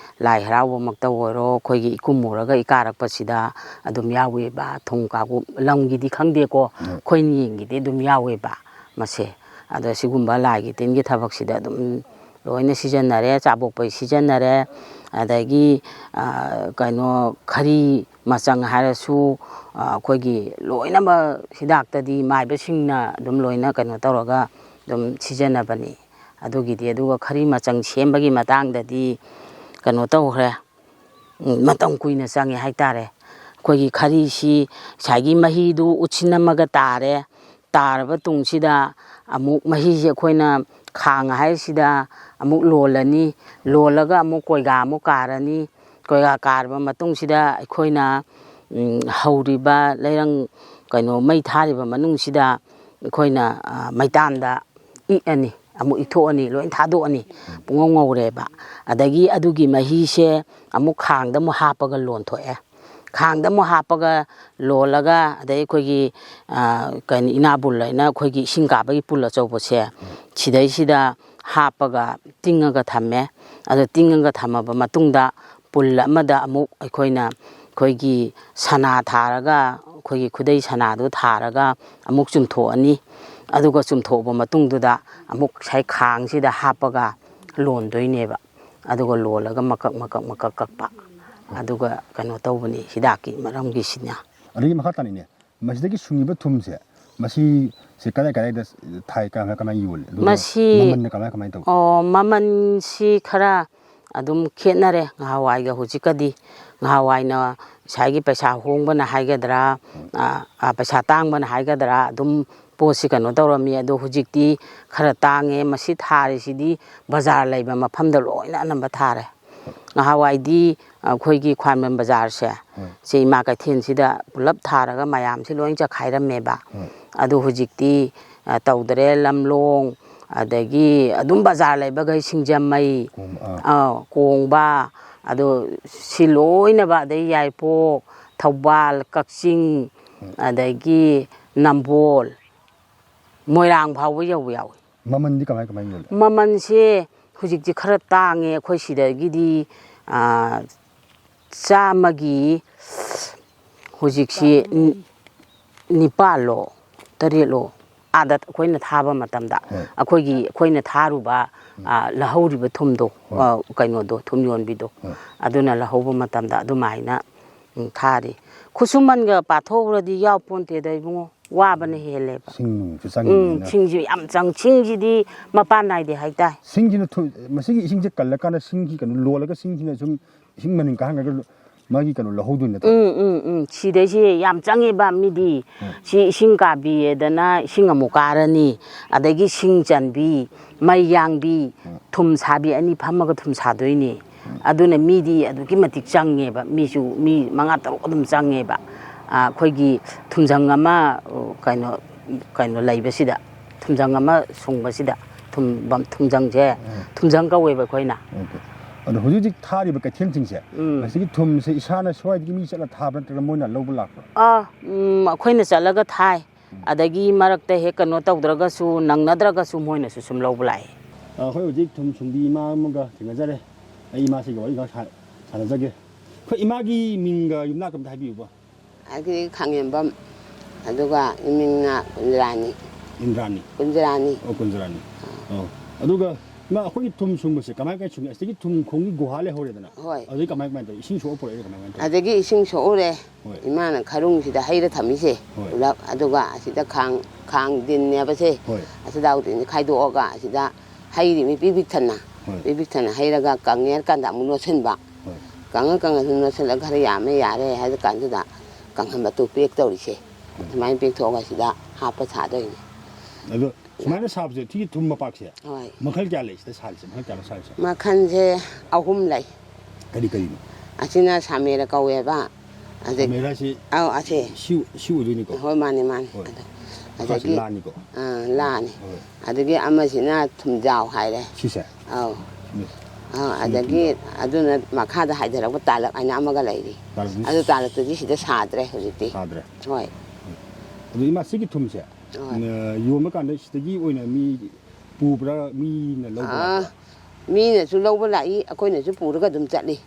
ꯂꯥꯏ ꯍꯔꯥꯎꯕꯃꯛꯇ ꯑꯣꯏꯔꯣ, ꯑꯩꯈꯣꯏꯒꯤ ꯏꯀꯨꯝ ꯃꯨꯔꯒ ꯏꯀꯥꯔꯛꯄꯁꯤꯗ ꯑꯗꯨꯝ ꯌꯥꯎꯏꯕ꯫ ꯊꯨꯝ ꯀꯥꯡꯀꯨꯞ ꯂꯝꯒꯤꯗꯤ ꯈꯪꯗꯦꯀꯣ, ꯎꯝ꯫ ꯑꯩꯈꯣꯏꯅ ꯌꯦꯡꯒꯤꯗꯤ ꯑꯗꯨꯝ ꯌꯥꯎꯏꯕ ꯃꯁꯦ꯫ ꯑꯗꯣ ꯁꯤꯒꯨꯝꯕ ꯂꯥꯏꯒꯤ ꯇꯤꯟꯒꯤ ꯊꯕꯛꯁꯤꯗ ꯑꯗꯨꯝ ꯂꯣꯏꯅ ꯁꯤꯖꯤꯟꯅꯔꯦ, ꯆꯥꯕꯣꯛꯄꯩ ꯁꯤꯖꯤꯟꯅꯔꯦ, ꯑꯗꯒꯤ, ꯑ, ꯀꯩꯅꯣ, ꯈꯔꯤ ꯃꯆꯪ ꯍꯥꯏꯔꯁꯨ, ꯑ, ꯑꯩꯈꯣꯏꯒꯤ ꯂꯣꯏꯅꯃꯛ ꯍꯤꯗꯥꯛꯇꯗꯤ ꯃꯥꯏꯕꯁꯤꯡꯅ ꯑꯗꯨꯝ ꯂꯣꯏꯅ ꯀꯩꯅꯣ ꯇꯧꯔꯒ ꯑꯗꯨꯝ ꯁꯤꯖꯤꯟꯅꯕꯅꯤ꯫ ꯑꯗꯨꯒꯤꯗꯤ, ꯑꯗꯨꯒ ꯈꯔꯤ ꯃꯆꯪ ꯁꯦꯝꯕꯒꯤ ꯃꯇꯥꯡꯗꯗꯤ ꯀꯩꯅꯣ ꯇꯧꯈ꯭ꯔꯦ, ꯎꯝ, ꯃꯇꯝ ꯀꯨꯏꯅ ꯆꯪꯉꯦ ꯍꯥꯏꯇꯥꯔꯦ꯫ ꯑꯩꯈꯣꯏꯒꯤ ꯈꯔꯤꯁꯤ ꯉꯁꯥꯏꯒꯤ ꯃꯍꯤꯗꯨ ꯎꯠꯁꯤꯟꯅꯝꯃꯒ ꯇꯥꯔꯦ, ꯇꯥꯔꯕ ꯇꯨꯡꯁꯤꯗ ꯑꯃꯨꯛ ꯃꯍꯤꯁꯦ ꯑꯩꯈꯣꯏꯅ ꯈꯥꯡ ꯍꯥꯏꯔꯤꯁꯤꯗ ꯑꯃꯨꯛ ꯂꯣꯜꯂꯅꯤ, ꯂꯣꯜꯂꯒ ꯑꯃꯨꯛ ꯀꯣꯏꯒꯥ ꯑꯃꯨꯛ ꯀꯥꯔꯅꯤ꯫ ꯀꯣꯏꯒꯥ ꯀꯥꯔꯕ ꯃꯇꯨꯡꯁꯤꯗ ꯑꯩꯈꯣꯏꯅ, ꯎꯝ, ꯍꯧꯔꯤꯕ ꯂꯩꯔꯪ, ꯀꯩꯅꯣ, ꯃꯩ ꯊꯥꯔꯤꯕ ꯃꯅꯨꯡꯁꯤꯗ ꯑꯩꯈꯣꯏꯅ, ꯑ, ꯃꯩꯇꯥꯟꯗ ꯏꯛꯑꯅꯤ, ꯑꯃꯨꯛ ꯏꯛꯊꯣꯛꯑꯅꯤ, ꯂꯣꯏ ꯊꯥꯗꯣꯛꯑꯅꯤ, ꯄꯨꯡꯉꯧ ꯉꯧꯔꯦꯕ꯫ ꯑꯗꯒꯤ ꯑꯗꯨꯒꯤ ꯃꯍꯤꯁꯦ ꯑꯃꯨꯛ ꯈꯥꯡꯗ ꯑꯃꯨꯛ ꯍꯥꯞꯄꯒ ꯂꯣꯟꯊꯣꯛꯑꯦ꯫ ꯈꯥꯡꯗ ꯑꯃꯨꯛ ꯍꯥꯞꯄꯒ ꯂꯣꯜꯂꯒ, ꯑꯗꯩ ꯑꯩꯈꯣꯏꯒꯤ, ꯑ, ꯀꯩꯅꯣ, ꯏꯅꯥꯕꯨꯜ ꯍꯥꯏꯅ ꯑꯩꯈꯣꯏꯒꯤ ꯏꯁꯤꯡ ꯀꯥꯕꯒꯤ ꯄꯨꯜ ꯑꯆꯧꯕꯁꯦ, ꯁꯤꯗꯩꯁꯤꯗ ꯍꯥꯞꯄꯒ ꯇꯤꯡꯉꯒ ꯊꯝꯃꯦ꯫ ꯑꯗꯣ ꯇꯤꯡꯉꯒ ꯊꯝꯃꯕ ꯃꯇꯨꯡꯗ ꯄꯨꯜ ꯑꯃꯗ ꯑꯃꯨꯛ ꯑꯩꯈꯣꯏꯅ, ꯑꯩꯈꯣꯏꯒꯤ ꯁꯅꯥ ꯊꯥꯔꯒ, ꯑꯩꯈꯣꯏꯒꯤ ꯈꯨꯗꯩ ꯁꯅꯥꯗꯨ ꯊꯥꯔꯒ ꯑꯃꯨꯛ ꯆꯨꯝꯊꯣꯛꯑꯅꯤ꯫ ꯑꯗꯨꯒ ꯆꯨꯝꯊꯣꯛꯑꯕ ꯃꯇꯨꯡꯗꯨꯗ ꯑꯃꯨꯛ ꯉꯁꯥꯏ ꯈꯥꯡꯁꯤꯗ ꯍꯥꯞꯄꯒ ꯂꯣꯟꯗꯣꯏꯅꯦꯕ꯫ ꯑꯗꯨꯒ ꯂꯣꯜꯂꯒ ꯃꯀꯛ ꯃꯀꯛ ꯃꯀꯛ ꯀꯛꯄ꯫ ꯑꯗꯨꯒ ꯀꯩꯅꯣ ꯇꯧꯕꯅꯤ ꯍꯤꯗꯥꯛꯀꯤ ꯃꯔꯝꯒꯤꯁꯤꯅ꯫ ꯑꯗꯒꯤ ꯃꯈꯥ ꯇꯥꯅ ꯏꯅꯦ, ꯃꯁꯤꯗꯒꯤ ꯁꯨꯡꯉꯤꯕ ꯊꯨꯝꯁꯦ, ꯃꯁꯤ ꯁꯦ ꯀꯗꯥꯏ ꯀꯗꯥꯏꯗ ꯊꯥꯏ, ꯀꯃꯥꯏ ꯀꯃꯥꯏꯅ ꯌꯣꯜꯂꯤ? ꯑꯗꯨꯒ ꯃꯁꯤ ꯃꯃꯜꯅ ꯀꯃꯥꯏ ꯀꯃꯥꯏꯅ ꯇꯧꯏ? ꯑꯣ, ꯃꯃꯜꯁꯤ ꯈꯔ ꯑꯗꯨꯝ ꯈꯦꯠꯅꯔꯦ ꯉꯍꯥꯟꯋꯥꯏꯒ ꯍꯧꯖꯤꯛꯀꯗꯤ꯫ ꯉꯍꯥꯟꯋꯥꯏꯅ ꯉꯁꯥꯏꯒꯤ ꯄꯩꯁꯥ ꯍꯣꯡꯕꯅ ꯍꯥꯏꯒꯗ꯭ꯔꯥ, ꯎꯝ꯫ ꯑ, ꯑ, ꯄꯩꯁꯥ ꯇꯥꯡꯕꯅ ꯍꯥꯏꯒꯗ꯭ꯔꯥ, ꯑꯗꯨꯝ ꯄꯣꯠꯁꯤ ꯀꯩꯅꯣ ꯇꯧꯔꯝꯃꯤ꯫ ꯑꯗꯣ ꯍꯧꯖꯤꯛꯇꯤ ꯈꯔ ꯇꯥꯡꯉꯦ꯫ ꯃꯁꯤ ꯊꯥꯔꯤꯁꯤꯗꯤ ꯕꯖꯥꯔ ꯂꯩꯕ ꯃꯐꯝꯗ ꯂꯣꯏꯅ ꯑꯅꯝꯕ ꯊꯥꯔꯦ꯫ ꯉꯍꯥꯟꯋꯥꯏꯗꯤ ꯑꯩꯈꯣꯏꯒꯤ ꯈ꯭ꯋꯥꯏꯔꯝꯕꯟ ꯕꯖꯥꯔꯁꯦ, ꯎꯝ꯫ ꯁꯤ ꯏꯃꯥ ꯀꯩꯊꯦꯜꯁꯤꯗ ꯄꯨꯂꯞ ꯊꯥꯔꯒ ꯃꯌꯥꯝꯁꯤ ꯂꯣꯏ ꯆꯈꯥꯏꯔꯝꯃꯦꯕ꯫ ꯎꯝ꯫ ꯑꯗꯨ ꯍꯧꯖꯤꯛꯇꯤ, ꯑ, ꯇꯧꯗꯔꯦ꯫ ꯂꯝꯂꯣꯡ, ꯑꯗꯒꯤ ꯑꯗꯨꯝ ꯕꯖꯥꯔ ꯂꯩꯕꯈꯩ, ꯁꯤꯡꯖꯃꯩ, ꯀꯣꯡ-, ꯑꯥ꯫ ꯑ, ꯀꯣꯡꯕ, ꯑꯗꯣ ꯁꯤ ꯂꯣꯏꯅꯕ, ꯑꯗꯩ ꯌꯥꯏꯔꯤꯄꯣꯛ, ꯊꯧꯕꯥꯜ, ꯀꯛꯆꯤꯡ, ꯎꯝ꯫ ꯑꯗꯒꯤ ꯅꯝꯕꯣꯜ, ꯃꯣꯏꯔꯥꯡ ꯐꯥꯎꯕ ꯌꯧꯕ ꯌꯥꯎꯏ꯫ ꯃꯃꯟꯗꯤ ꯀꯃꯥꯏ ꯀꯃꯥꯏꯅ ꯌꯣꯜꯂꯤ? ꯃꯃꯜꯁꯦ ꯍꯧꯖꯤꯛꯇꯤ ꯈꯔ ꯇꯥꯡꯉꯦ꯫ ꯑꯩꯈꯣꯏ ꯁꯤꯗꯒꯤꯗꯤ, ꯑꯥ, ꯆꯥꯝꯃꯒꯤ ꯍꯧꯖꯤꯛꯁꯤ ꯅꯤ-, ꯅꯤꯄꯥꯜꯂꯣ ꯇꯔꯦꯠꯂꯣ ꯑꯥꯗ ꯑꯩꯈꯣꯏꯅ ꯊꯥꯕ ꯃꯇꯝꯗ, ꯍꯣꯏ꯫ ꯑꯩꯈꯣꯏꯒꯤ, ꯑꯩꯈꯣꯏꯅ ꯊꯥꯔꯨꯕ, ꯎꯝ꯫ ꯑꯥ, ꯂꯧꯍꯧꯔꯤꯕ ꯊꯨꯝꯗꯣ, ꯍꯣꯏ꯫ ꯑꯥ, ꯀꯩꯅꯣꯗꯣ, ꯊꯨꯝ ꯌꯣꯟꯕꯤꯗꯣ, ꯍꯣꯏ꯫ ꯑꯗꯨꯅ ꯂꯧꯍꯧꯕ ꯃꯇꯝꯗ ꯑꯗꯨꯃꯥꯏꯅ, ꯎꯝ, ꯊꯥꯔꯤ꯫ ꯈꯨꯠꯁꯨꯃꯟꯒ ꯄꯥꯊꯣꯛꯎꯔꯗꯤ ꯌꯥꯎ ꯄꯣꯟꯇꯦꯗ ꯏꯕꯨꯡꯉꯣ, ꯋꯥꯕꯅ ꯍꯦꯜꯂꯦꯕ꯫ ꯁꯤꯡ ꯅꯨꯡꯁꯨ ꯎꯝ, ꯆꯪꯉꯤꯅꯤꯅ꯫ ꯁꯤꯡꯁꯨ ꯌꯥꯝ ꯆꯪ-, ꯁꯤꯡꯁꯤꯗꯤ ꯃꯄꯥꯟ ꯅꯥꯏꯗꯦ ꯍꯥꯏꯇꯥꯏ꯫ ꯁꯤꯡꯁꯤꯅ ꯊꯨ-, ꯃꯁꯤꯒꯤ ꯏꯁꯤꯡꯁꯦ ꯀꯜꯂꯀꯥꯟꯗ ꯁꯤꯡꯒꯤ ꯀꯩꯅꯣ ꯂꯣꯜꯂꯒ ꯁꯤꯡꯁꯤꯅ ꯁꯨꯝ ꯏꯁꯤꯡ ꯃꯅꯤꯟ ꯀꯥꯍꯟꯈ꯭ꯔꯒ ꯃꯥꯒꯤ ꯀꯩꯅꯣ ꯂꯧꯍꯧꯗꯣꯏ ꯅꯠꯇ꯭ꯔꯣ? ꯎꯝ, ꯎꯝ, ꯎꯝ꯫ ꯁꯤꯗꯩꯁꯤ ꯌꯥꯝ ꯆꯪꯉꯦꯕ ꯃꯤꯗꯤ꯫ ꯎꯝ꯫ ꯁꯤ ꯏꯁꯤꯡ ꯀꯥꯕꯤꯌꯦꯗꯅ ꯏꯁꯤꯡ ꯑꯃꯨꯛ ꯀꯥꯔꯅꯤ, ꯑꯗꯒꯤ ꯁꯤꯡ ꯆꯟꯕꯤ, ꯃꯩ ꯌꯥꯡꯕꯤ, ꯎꯝ꯫ ꯊꯨꯝ ꯁꯥꯕꯤ ꯑꯅꯤ ꯐꯝꯃꯒ ꯊꯨꯝ ꯁꯥꯗꯣꯏꯅꯤ꯫ ꯎꯝ꯫ ꯑꯗꯨꯅ ꯃꯤꯗꯤ ꯑꯗꯨꯛꯀꯤ ꯃꯇꯤꯛ ꯆꯪꯉꯦꯕ, ꯃꯤꯁꯨ ꯃꯤ ꯃꯉꯥ ꯇꯔꯨꯛ ꯑꯗꯨꯝ ꯆꯪꯉꯦꯕ꯫ ꯑ, ꯑꯩꯈꯣꯏꯒꯤ ꯊꯨꯝꯖꯪ ꯑꯃ, ꯑ, ꯀꯩꯅꯣ, ꯀꯩꯅꯣ ꯂꯩꯕꯁꯤꯗ, ꯊꯨꯝꯖꯪ ꯑꯃ ꯁꯨꯡꯕꯁꯤꯗ, ꯊꯨꯝꯕꯝ-, ꯊꯨꯝꯖꯪꯁꯦ, ꯎꯝ꯫ ꯊꯨꯝꯖꯪ ꯀꯧꯋꯦꯕ ꯑꯩꯈꯣꯏꯅ꯫ ꯑꯣꯀꯦ꯫ ꯑꯗꯣ ꯍꯧꯖꯤꯛ ꯍꯧꯖꯤꯛ ꯊꯥꯔꯤꯕ ꯀꯩꯊꯦꯜꯁꯤꯡꯁꯦ, ꯎꯝ꯫ ꯃꯁꯤꯒꯤ ꯊꯨꯝꯁꯦ ꯏꯁꯥꯅ ꯁ꯭ꯋꯥꯏꯗꯒꯤ ꯃꯤ ꯆꯠꯂ ꯊꯥꯕ꯭ꯔꯥ ꯅꯠꯇ꯭ꯔꯒ ꯃꯣꯏꯅ ꯂꯧꯕ ꯂꯥꯛꯄ꯭ꯔꯥ? ꯑꯥ, ꯎꯝ, ꯑꯩꯈꯣꯏꯅ ꯆꯠꯂꯒ ꯊꯥꯏ꯫ ꯎꯝ꯫ ꯑꯗꯒꯤ ꯃꯔꯛꯇ ꯍꯦꯛ ꯀꯩꯅꯣ ꯇꯧꯗ꯭ꯔꯒꯁꯨ, ꯅꯪꯅꯗ꯭ꯔꯒꯁꯨ ꯃꯣꯏꯅꯁꯨ ꯁꯨꯝ ꯂꯧꯕ ꯂꯥꯛꯑꯦ꯫ ꯑ, ꯑꯩꯈꯣꯏ ꯍꯧꯖꯤꯛ ꯊꯨꯝ ꯁꯨꯡꯕꯤ ꯏꯃꯥ ꯑꯃꯒ ꯊꯦꯡꯅꯖꯔꯦ꯫ ꯑꯩ ꯏꯃꯥꯁꯤꯒ ꯋꯥꯔꯤ ꯉꯥꯏꯍꯥꯛ ꯁꯥ-, ꯁꯥꯟꯅꯖꯒꯦ꯫ ꯑꯩꯈꯣꯏ ꯏꯃꯥꯒꯤ ꯃꯤꯡꯒ ꯌꯨꯝꯅꯥꯛ ꯑꯝꯇ ꯍꯥꯏꯕꯤꯌꯨꯕ꯫ ꯑꯩꯒꯤ ꯈꯥꯡꯉꯦꯝꯕꯝ, ꯑꯗꯨꯒ ꯏꯃꯤꯡꯅ ꯀꯨꯟꯖꯔꯥꯅꯤ꯫ ꯏꯟꯗ꯭ꯔꯥꯅꯤ꯫ ꯀꯨꯟꯖꯔꯥꯅꯤ꯫ ꯑꯣ, ꯀꯨꯟꯖꯔꯥꯅꯤ꯫ ꯑꯥ꯫ ꯑꯣ꯫ ꯑꯗꯨꯒ ꯏꯃꯥ, ꯑꯩꯈꯣꯏꯒꯤ ꯊꯨꯝ ꯁꯨꯡꯕꯁꯦ ꯀꯃꯥꯏ ꯀꯃꯥꯏ ꯁꯨꯡꯉꯤ? ꯑꯁꯤꯗꯒꯤ ꯊꯨꯝ ꯈꯣꯡꯒꯤ ꯒꯨꯍꯥ ꯂꯩꯍꯧꯔꯦꯗꯅ, ꯍꯣꯏ꯫ ꯑꯗꯨꯗꯒꯤ ꯀꯃꯥꯏ ꯀꯃꯥꯏꯅ ꯇꯧꯏ? ꯏꯁꯤꯡ ꯁꯣꯛꯑ ꯄꯨꯔꯛꯏꯔꯥ ꯀꯃꯥꯏ ꯀꯃꯥꯏꯅ ꯇꯧꯏ? ꯑꯗꯒꯤ ꯏꯁꯤꯡ ꯁꯣꯛꯎꯔꯦ꯫ ꯍꯣꯏ꯫ ꯏꯃꯥꯅ ꯈꯔꯨꯡꯁꯤꯗ ꯍꯩꯔ ꯊꯝꯃꯤꯁꯦ꯫ ꯍꯣꯏ꯫ ꯄꯨꯂꯞ꯫ ꯑꯗꯨꯒ ꯑꯁꯤꯗ ꯈꯥꯡ, ꯈꯥꯡ ꯗꯤꯟꯅꯦꯕꯁꯦ꯫ ꯍꯣꯏ꯫ ꯑꯁꯤꯗꯥꯎ ꯗꯤꯟꯁꯦ ꯈꯥꯏꯗꯣꯛꯑꯒ ꯑꯁꯤꯗ ꯍꯩꯔꯤꯃꯤ ꯄꯤꯛ ꯄꯤꯛ ꯊꯟꯅ꯫ ꯍꯣꯏ꯫ ꯄꯤꯛ ꯄꯤꯛ ꯊꯟꯅ ꯍꯩꯔꯒ ꯀꯪꯉꯦ ꯍꯥꯏꯔ ꯀꯥꯟꯗ ꯑꯃꯨꯛ ꯅꯣꯠꯁꯤꯟꯕ꯫ ꯍꯣꯏ꯫ ꯀꯪꯉ ꯀꯪꯉ ꯁꯨꯝ ꯅꯣꯠꯁꯤꯜꯂꯒ ꯈꯔ ꯌꯥꯝꯃꯦ ꯌꯥꯔꯦ ꯍꯥꯏꯔ ꯀꯥꯟꯗꯨꯗ ꯀꯪꯍꯟꯕ ꯇꯨ ꯄꯦꯛ ꯇꯧꯔꯤꯁꯦ꯫ ꯑꯗꯨꯃꯥꯏꯅ ꯄꯦꯛ ꯊꯣꯛꯑꯒ ꯁꯤꯗ ꯍꯥꯞꯄ ꯁꯥꯗꯣꯏꯅꯦ꯫ ꯑꯗꯣ ꯁꯨꯃꯥꯏꯅ ꯁꯥꯕꯁꯦ, ꯁꯤꯒꯤ ꯊꯨꯝ ꯃꯄꯥꯛꯁꯦ ꯍꯣꯏ꯫ ꯃꯈꯜ ꯀꯌꯥ ꯂꯩ ꯁꯤꯗ ꯁꯥꯔꯤꯁꯦ? ꯃꯈꯜ ꯀꯌꯥꯅꯣ ꯁꯥꯔꯤꯁꯦ? ꯃꯈꯜꯁꯦ ꯑꯍꯨꯝ ꯂꯩ꯫ ꯀꯔꯤ ꯀꯔꯤꯅꯣ? ꯑꯁꯤꯅ ꯁꯥꯃꯦꯔ ꯀꯧꯋꯦꯕ꯫ ꯑꯗꯩ ꯁꯥꯃꯦꯔꯥꯁꯤ ꯑꯧ, ꯑꯁꯦ꯫ ꯁꯤ, ꯁꯤ ꯑꯣꯏꯗꯣꯏꯅꯤꯀꯣ? ꯍꯣꯏ, ꯃꯥꯅꯦ, ꯃꯥꯅꯦ꯫ ꯍꯣꯏ꯫ ꯑꯗꯣ, ꯃꯈꯥꯁꯤ ꯑꯗꯒꯤ ꯂꯥꯅꯤꯀꯣ? ꯑꯥ, ꯂꯥꯅꯤ꯫ ꯍꯣꯏ꯫ ꯑꯗꯒꯤ ꯑꯃꯁꯤꯅ ꯊꯨꯝꯖꯥꯎ ꯍꯥꯏꯔꯦ꯫ ꯁꯤꯁꯦ? ꯑꯧ꯫ ꯎꯝ꯫ ꯑꯧ, ꯁꯤꯅ ꯑꯗꯒꯤ ꯊꯨꯝꯖꯥꯎ꯫ ꯑꯗꯨꯅ ꯃꯈꯥꯗ ꯍꯥꯏꯊꯔꯛꯄ ꯇꯥꯂꯛ ꯍꯥꯏꯅ ꯑꯃꯒ ꯂꯩꯔꯤ꯫ ꯇꯥꯂꯛꯇꯤ ꯑꯗꯨ ꯇꯥꯂꯛꯇꯨꯗꯤ ꯁꯤꯗ ꯁꯥꯗ꯭ꯔꯦ ꯍꯧꯖꯤꯛꯇꯤ꯫ ꯁꯥꯗ꯭ꯔꯦ꯫ ꯍꯣꯏ꯫ ꯑꯗꯣ ꯏꯃꯥ, ꯁꯤꯒꯤ ꯊꯨꯝꯁꯦ, ꯍꯣꯏ꯫ ꯅ-, ꯌꯣꯟꯕ ꯀꯥꯟꯗ ꯁꯤꯗꯒꯤ ꯑꯣꯏꯅ ꯃꯤ ꯄꯨꯕ꯭ꯔꯥ, ꯃꯤꯅ ꯂꯧꯕ ꯑꯥ, ꯂꯥꯛꯄ꯭ꯔꯥ? ꯃꯤꯅꯁꯨ ꯂꯧꯕ ꯂꯥꯛꯏ, ꯑꯩꯈꯣꯏꯅꯁꯨ ꯄꯨꯔꯒ ꯑꯗꯨꯝ ꯆꯠꯂꯤ꯫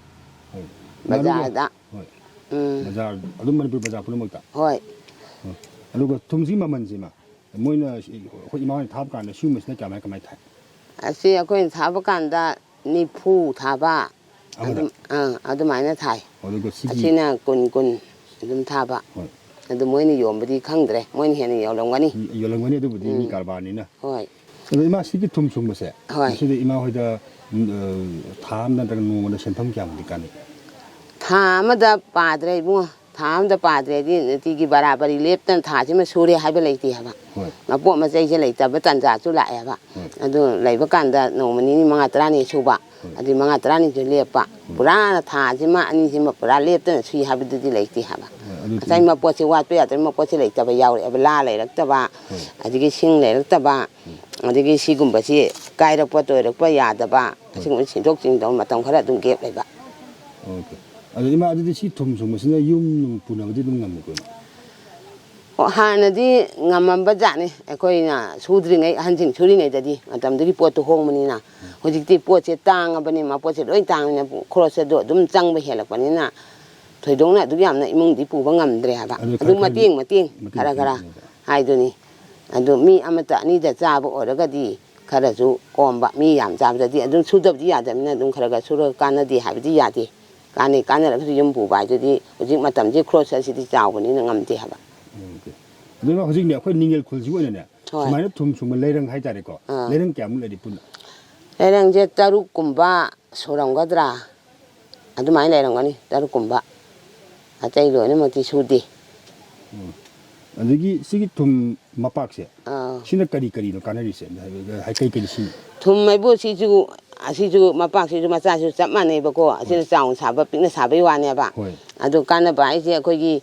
ꯍꯣꯏ꯫ ꯕꯖꯥꯔꯗ꯫ ꯍꯣꯏ꯫ ꯎꯝ꯫ ꯕꯖꯥꯔ, ꯑꯗꯨꯝ ꯃꯅꯤꯄꯨꯔ ꯕꯖꯥꯔ ꯄꯨꯝꯅꯃꯛꯇ? ꯍꯣꯏ꯫ ꯎꯝ꯫ ꯑꯗꯨꯒ ꯊꯨꯝꯁꯤ ꯃꯃꯜꯁꯤ, ꯏꯃꯥ, ꯃꯣꯏꯅ, ꯑꯩꯈꯣꯏ ꯏꯃꯥ ꯍꯣꯏꯅ ꯊꯥꯕ ꯀꯥꯟꯗ ꯁꯤꯒꯨꯝꯕꯁꯤꯅ ꯀꯃꯥꯏ, ꯀꯃꯥꯏ ꯊꯥꯏ? ꯑꯁꯤ ꯑꯩꯈꯣꯏꯅ ꯊꯥꯕ ꯀꯥꯟꯗ ꯅꯤꯐꯨ ꯊꯥꯕ꯫ ꯑꯃꯗ? ꯑꯗꯨꯝ, ꯑꯥ, ꯑꯗꯨꯃꯥꯏꯅ ꯊꯥꯏ꯫ ꯑꯗꯨꯒ ꯁꯤꯒꯤ ꯑꯁꯤꯅ ꯀꯨꯟ, ꯀꯨꯟ ꯑꯗꯨꯝ ꯊꯥꯕ꯫ ꯍꯣꯏ꯫ ꯑꯗꯨ ꯃꯣꯏꯅ ꯌꯣꯟꯕꯗꯤ ꯈꯪꯗ꯭ꯔꯦ, ꯃꯣꯏꯅ ꯍꯦꯟꯅ ꯌꯣꯜꯂꯝꯒꯅꯤ꯫ ꯌꯣꯜꯂꯝꯒꯅꯤ, ꯑꯗꯨꯕꯨꯗꯤ ꯃꯤ ꯎꯝ꯫ ꯀꯔꯕꯥꯔꯅꯤꯅ꯫ ꯍꯣꯏ꯫ ꯑꯗꯣ ꯏꯃꯥ, ꯁꯤꯒꯤ ꯊꯨꯝ ꯁꯨꯡꯕꯁꯦ, ꯍꯣꯏ꯫ ꯃꯁꯤꯗ ꯏꯃꯥ ꯍꯣꯏꯗ, ꯎꯝ, ꯑ, ꯊꯥ ꯑꯃꯗ ꯅꯠꯇ꯭ꯔꯒ ꯅꯣꯡꯃꯗ ꯁꯦꯟꯐꯝ ꯀꯌꯥꯃꯨꯛꯇꯤ ꯀꯥꯟꯅꯩ? ꯊꯥ ꯑꯃꯗ ꯄꯥꯗ꯭ꯔꯦ ꯏꯕꯨꯡꯉꯣ, ꯊꯥ ꯑꯃꯗ ꯄꯥꯗ꯭ꯔꯦꯗꯤ ꯅꯨꯡꯇꯤꯒꯤ ꯕꯔꯥꯕꯔꯤ ꯂꯦꯞꯇꯅ ꯊꯥꯁꯤꯃ ꯁꯨꯔꯦ ꯍꯥꯏꯕ ꯂꯩꯇꯦ ꯍꯥꯏꯕ꯫ ꯍꯣꯏ꯫ ꯃꯄꯣꯠ ꯃꯆꯩꯁꯦ ꯂꯩꯇꯕ ꯇꯥꯟꯖꯥꯁꯨ ꯂꯥꯛꯑꯦꯕ꯫ ꯍꯣꯏ꯫ ꯑꯗꯨ ꯂꯩꯕ ꯀꯥꯟꯗ ꯅꯣꯡꯃ ꯅꯤꯅꯤ ꯃꯉꯥ ꯇꯔꯥꯅꯤ ꯁꯨꯕ, ꯍꯣꯏ꯫ ꯑꯗꯨꯏ ꯃꯉꯥ ꯇꯔꯥꯅꯤꯁꯨ ꯂꯦꯞꯄ꯫ ꯎꯝ꯫ ꯄꯨꯔꯥ ꯊꯥꯁꯤꯃ ꯑꯅꯤꯁꯤꯃ ꯄꯨꯔꯥ ꯂꯦꯞꯇꯅ ꯁꯨꯏ ꯍꯥꯏꯕꯗꯨꯗꯤ ꯂꯩꯇꯦ ꯍꯥꯏꯕ꯫ ꯍꯣꯏ, ꯑꯗꯨꯗꯤ ꯉꯁꯥꯏ ꯃꯄꯣꯠꯁꯦ ꯋꯥꯠꯄ ꯌꯥꯗ꯭ꯔꯦ, ꯃꯄꯣꯠꯁꯦ ꯂꯩꯇꯕ ꯌꯥꯎꯔꯛꯑꯦꯕ, ꯂꯥ ꯂꯩꯔꯛꯇꯕ, ꯍꯣꯏ꯫ ꯑꯗꯒꯤ ꯁꯤꯡ ꯂꯩꯔꯛꯇꯕ, ꯎꯝ꯫ ꯑꯗꯒꯤ ꯁꯤꯒꯨꯝꯕꯁꯤ ꯀꯥꯏꯔꯛꯄ ꯇꯣꯏꯔꯛꯄ ꯌꯥꯗꯕ, ꯍꯣꯏ꯫ ꯑꯁꯤꯒꯨꯝꯕ ꯁꯤꯟꯗꯣꯛ ꯁꯤꯟꯖꯤꯟ ꯇꯧꯕ ꯃꯇꯝ ꯈꯔ ꯑꯗꯨꯝ ꯒꯦꯞ ꯂꯩꯕ꯫ ꯑꯣꯀꯦ꯫ ꯑꯗꯣ ꯏꯃꯥ, ꯑꯗꯨꯗꯤ ꯁꯤ ꯊꯨꯝ ꯁꯨꯡꯕꯁꯤꯅ ꯌꯨꯝ ꯅꯨꯡ ꯄꯨꯅꯕꯗꯤ ꯑꯗꯨꯝ ꯉꯝꯃꯤꯀꯣ ꯏꯃꯥ? ꯑꯣ, ꯍꯥꯟꯅꯗꯤ ꯉꯝꯃꯝꯕ ꯖꯥꯠꯅꯤ, ꯑꯩꯈꯣꯏꯅ ꯁꯨꯗ꯭ꯔꯤꯉꯩ, ꯑꯍꯟꯁꯤꯡ ꯁꯨꯔꯤꯉꯩꯗꯗꯤ, ꯃꯇꯝꯗꯨꯒꯤ ꯄꯣꯠꯇꯨ ꯍꯣꯡꯕꯅꯤꯅ꯫ ꯎꯝ꯫ ꯍꯧꯖꯤꯛꯇꯤ ꯄꯣꯠꯁꯦ ꯇꯥꯡꯉꯕꯅꯤ, ꯃꯄꯣꯠꯁꯦ ꯂꯣꯏ ꯇꯥꯡꯕꯅꯤꯅ, ꯈꯣꯔꯁ ꯑꯗꯨ ꯑꯗꯨꯝ ꯆꯪꯕ ꯍꯦꯜꯂꯛꯄꯅꯤꯅ, ꯊꯣꯏꯗꯣꯛꯅ ꯑꯗꯨꯛ ꯌꯥꯝꯅ ꯏꯃꯨꯡꯗꯤ ꯄꯨꯕ ꯉꯝꯗ꯭ꯔꯦ ꯍꯥꯏꯕ꯫ ꯑꯗꯨ ꯑꯗꯨꯝ ꯈꯔ ꯈꯔ ꯃꯇꯦꯡ ꯃꯇꯦꯡ ꯃꯇꯦꯡ ꯈꯔ ꯈꯔ ꯃꯇꯦꯡ ꯍꯥꯏꯗꯨꯅꯤ꯫ ꯑꯗꯨ ꯃꯤ ꯑꯃꯠꯇ ꯑꯅꯤꯗ ꯆꯥꯕ ꯑꯣꯏꯔꯒꯗꯤ ꯈꯔꯁꯨ ꯀꯣꯝꯕ, ꯃꯤ ꯌꯥꯝ ꯆꯥꯕꯗꯗꯤ ꯑꯗꯨꯝ ꯁꯨꯗꯕꯗꯤ ꯌꯥꯗꯕꯅꯤꯅ ꯑꯗꯨꯝ ꯈꯔ ꯈꯔ ꯁꯨꯔꯒ ꯀꯥꯟꯅꯗꯦ ꯍꯥꯏꯕꯗꯤ ꯌꯥꯗꯦ꯫ ꯀꯥꯟꯅꯩ, ꯀꯥꯟꯅꯔꯒꯁꯨ ꯌꯨꯝ ꯄꯨꯕ ꯍꯥꯏꯗꯨꯗꯤ ꯍꯧꯖꯤꯛ ꯃꯇꯝꯁꯦ ꯈ꯭ꯔꯣꯁ ꯑꯁꯤꯗꯤ ꯆꯥꯎꯕꯅꯤꯅ ꯉꯝꯗꯦ ꯍꯥꯏꯕ꯫ ꯎꯝ, ꯑꯗꯨꯒ ꯍꯧꯖꯤꯛꯅꯦ ꯑꯩꯈꯣꯏ ꯅꯤꯡꯉꯦꯜ ꯈꯨꯜꯁꯤ ꯑꯣꯏꯅꯅꯦ, ꯍꯣꯏ꯫ ꯁꯨꯃꯥꯏꯅ ꯊꯨꯝ ꯁꯨꯝꯕ ꯂꯩꯔꯪ ꯍꯥꯏꯇꯥꯔꯦꯀꯣ꯫ ꯑꯥ꯫ ꯂꯩꯔꯪ ꯀꯌꯥꯃꯨꯛ ꯂꯩꯔꯤ ꯄꯨꯟꯅ? ꯂꯩꯔꯪꯁꯦ ꯇꯔꯨꯛꯀꯨꯝꯕ ꯁꯨꯔꯝꯒꯗ꯭ꯔꯥ, ꯑꯗꯨꯃꯥꯏꯅ ꯂꯩꯔꯝꯒꯅꯤ, ꯇꯔꯨꯛꯀꯨꯝꯕ꯫ ꯑꯇꯩ ꯂꯣꯏꯅꯃꯛꯇꯤ ꯁꯨꯗꯦ꯫ ꯎꯝ꯫ ꯑꯗꯒꯤ ꯁꯤꯒꯤ ꯊꯨꯝ ꯃꯄꯥꯛꯁꯦ, ꯑꯥ꯫ ꯁꯤꯅ ꯀꯔꯤ ꯀꯔꯤꯅꯣ ꯀꯥꯟꯅꯔꯤꯁꯦ? ꯍꯥꯏ-, ꯀꯩ ꯀꯩꯗ ꯁꯤꯖꯤꯟꯅꯩ? ꯊꯨꯝ ꯍꯥꯏꯕꯨ ꯁꯤꯁꯨ, ꯑꯁꯤꯁꯨ ꯃꯄꯥꯛꯁꯤꯁꯨ ꯃꯆꯥꯁꯨ ꯆꯞ ꯃꯥꯟꯅꯩꯕꯀꯣ꯫ ꯑꯁꯤꯅ ꯆꯥꯎꯅ ꯁꯥꯕ, ꯄꯤꯛꯅ ꯁꯥꯕꯩ ꯋꯥꯅꯦꯕ꯫ ꯍꯣꯏ꯫ ꯑꯗꯣ ꯀꯥꯟꯅꯕ ꯍꯥꯏꯁꯦ ꯑꯩꯈꯣꯏꯒꯤ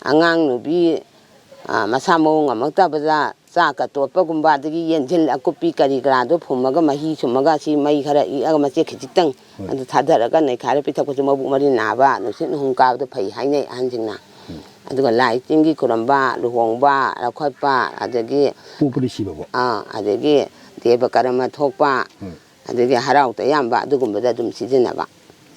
ꯑꯉꯥꯡ ꯅꯨꯕꯤ, ꯑ, ꯃꯁꯥ ꯃꯎ ꯉꯝꯃꯛꯇꯕꯗ ꯆꯥꯛꯀ ꯇꯣꯠꯄꯒꯨꯝꯕ, ꯑꯗꯒꯤ ꯌꯦꯟꯖꯤꯜ ꯑꯀꯨꯞꯄꯤ ꯀꯔꯤ ꯀꯔꯥꯗꯣ ꯐꯨꯝꯃꯒ ꯃꯍꯤ ꯁꯨꯝꯃꯒ ꯁꯤ ꯃꯩ ꯈꯔ ꯏꯛꯑꯒ ꯃꯆꯦꯠ ꯈꯖꯤꯛꯇꯪ ꯍꯣꯏ꯫ ꯑꯗꯨ ꯊꯥꯗꯔꯒ ꯅꯩꯈꯥꯏꯔ ꯄꯤꯊꯛꯄꯁꯨ ꯃꯕꯨꯛ ꯃꯔꯤꯟ ꯅꯥꯕ, ꯅꯨꯡꯁꯤꯠ ꯅꯨꯡꯍꯨꯝ ꯀꯥꯕꯗꯣ ꯐꯩ ꯍꯥꯏꯅꯩ ꯑꯍꯟꯁꯤꯡꯅ꯫ ꯑꯗꯨꯒ ꯂꯥꯏ ꯇꯤꯟꯒꯤ ꯈꯨꯔꯝꯕ, ꯂꯨꯍꯣꯡꯕ, ꯂꯧꯈꯠꯄ, ꯑꯗꯒꯤ ꯄꯣꯛꯄꯗ ꯁꯤꯕꯕꯣ? ꯑꯥ, ꯑꯗꯒꯤ ꯗꯦꯕ ꯀꯔꯃ ꯊꯣꯛꯄ, ꯎꯝ꯫ ꯑꯗꯒꯤ ꯍꯔꯥꯎ ꯇꯌꯥꯝꯕ ꯑꯗꯨꯒꯨꯝꯕꯗ ꯑꯗꯨꯝ ꯁꯤꯖꯤꯟꯅꯕ꯫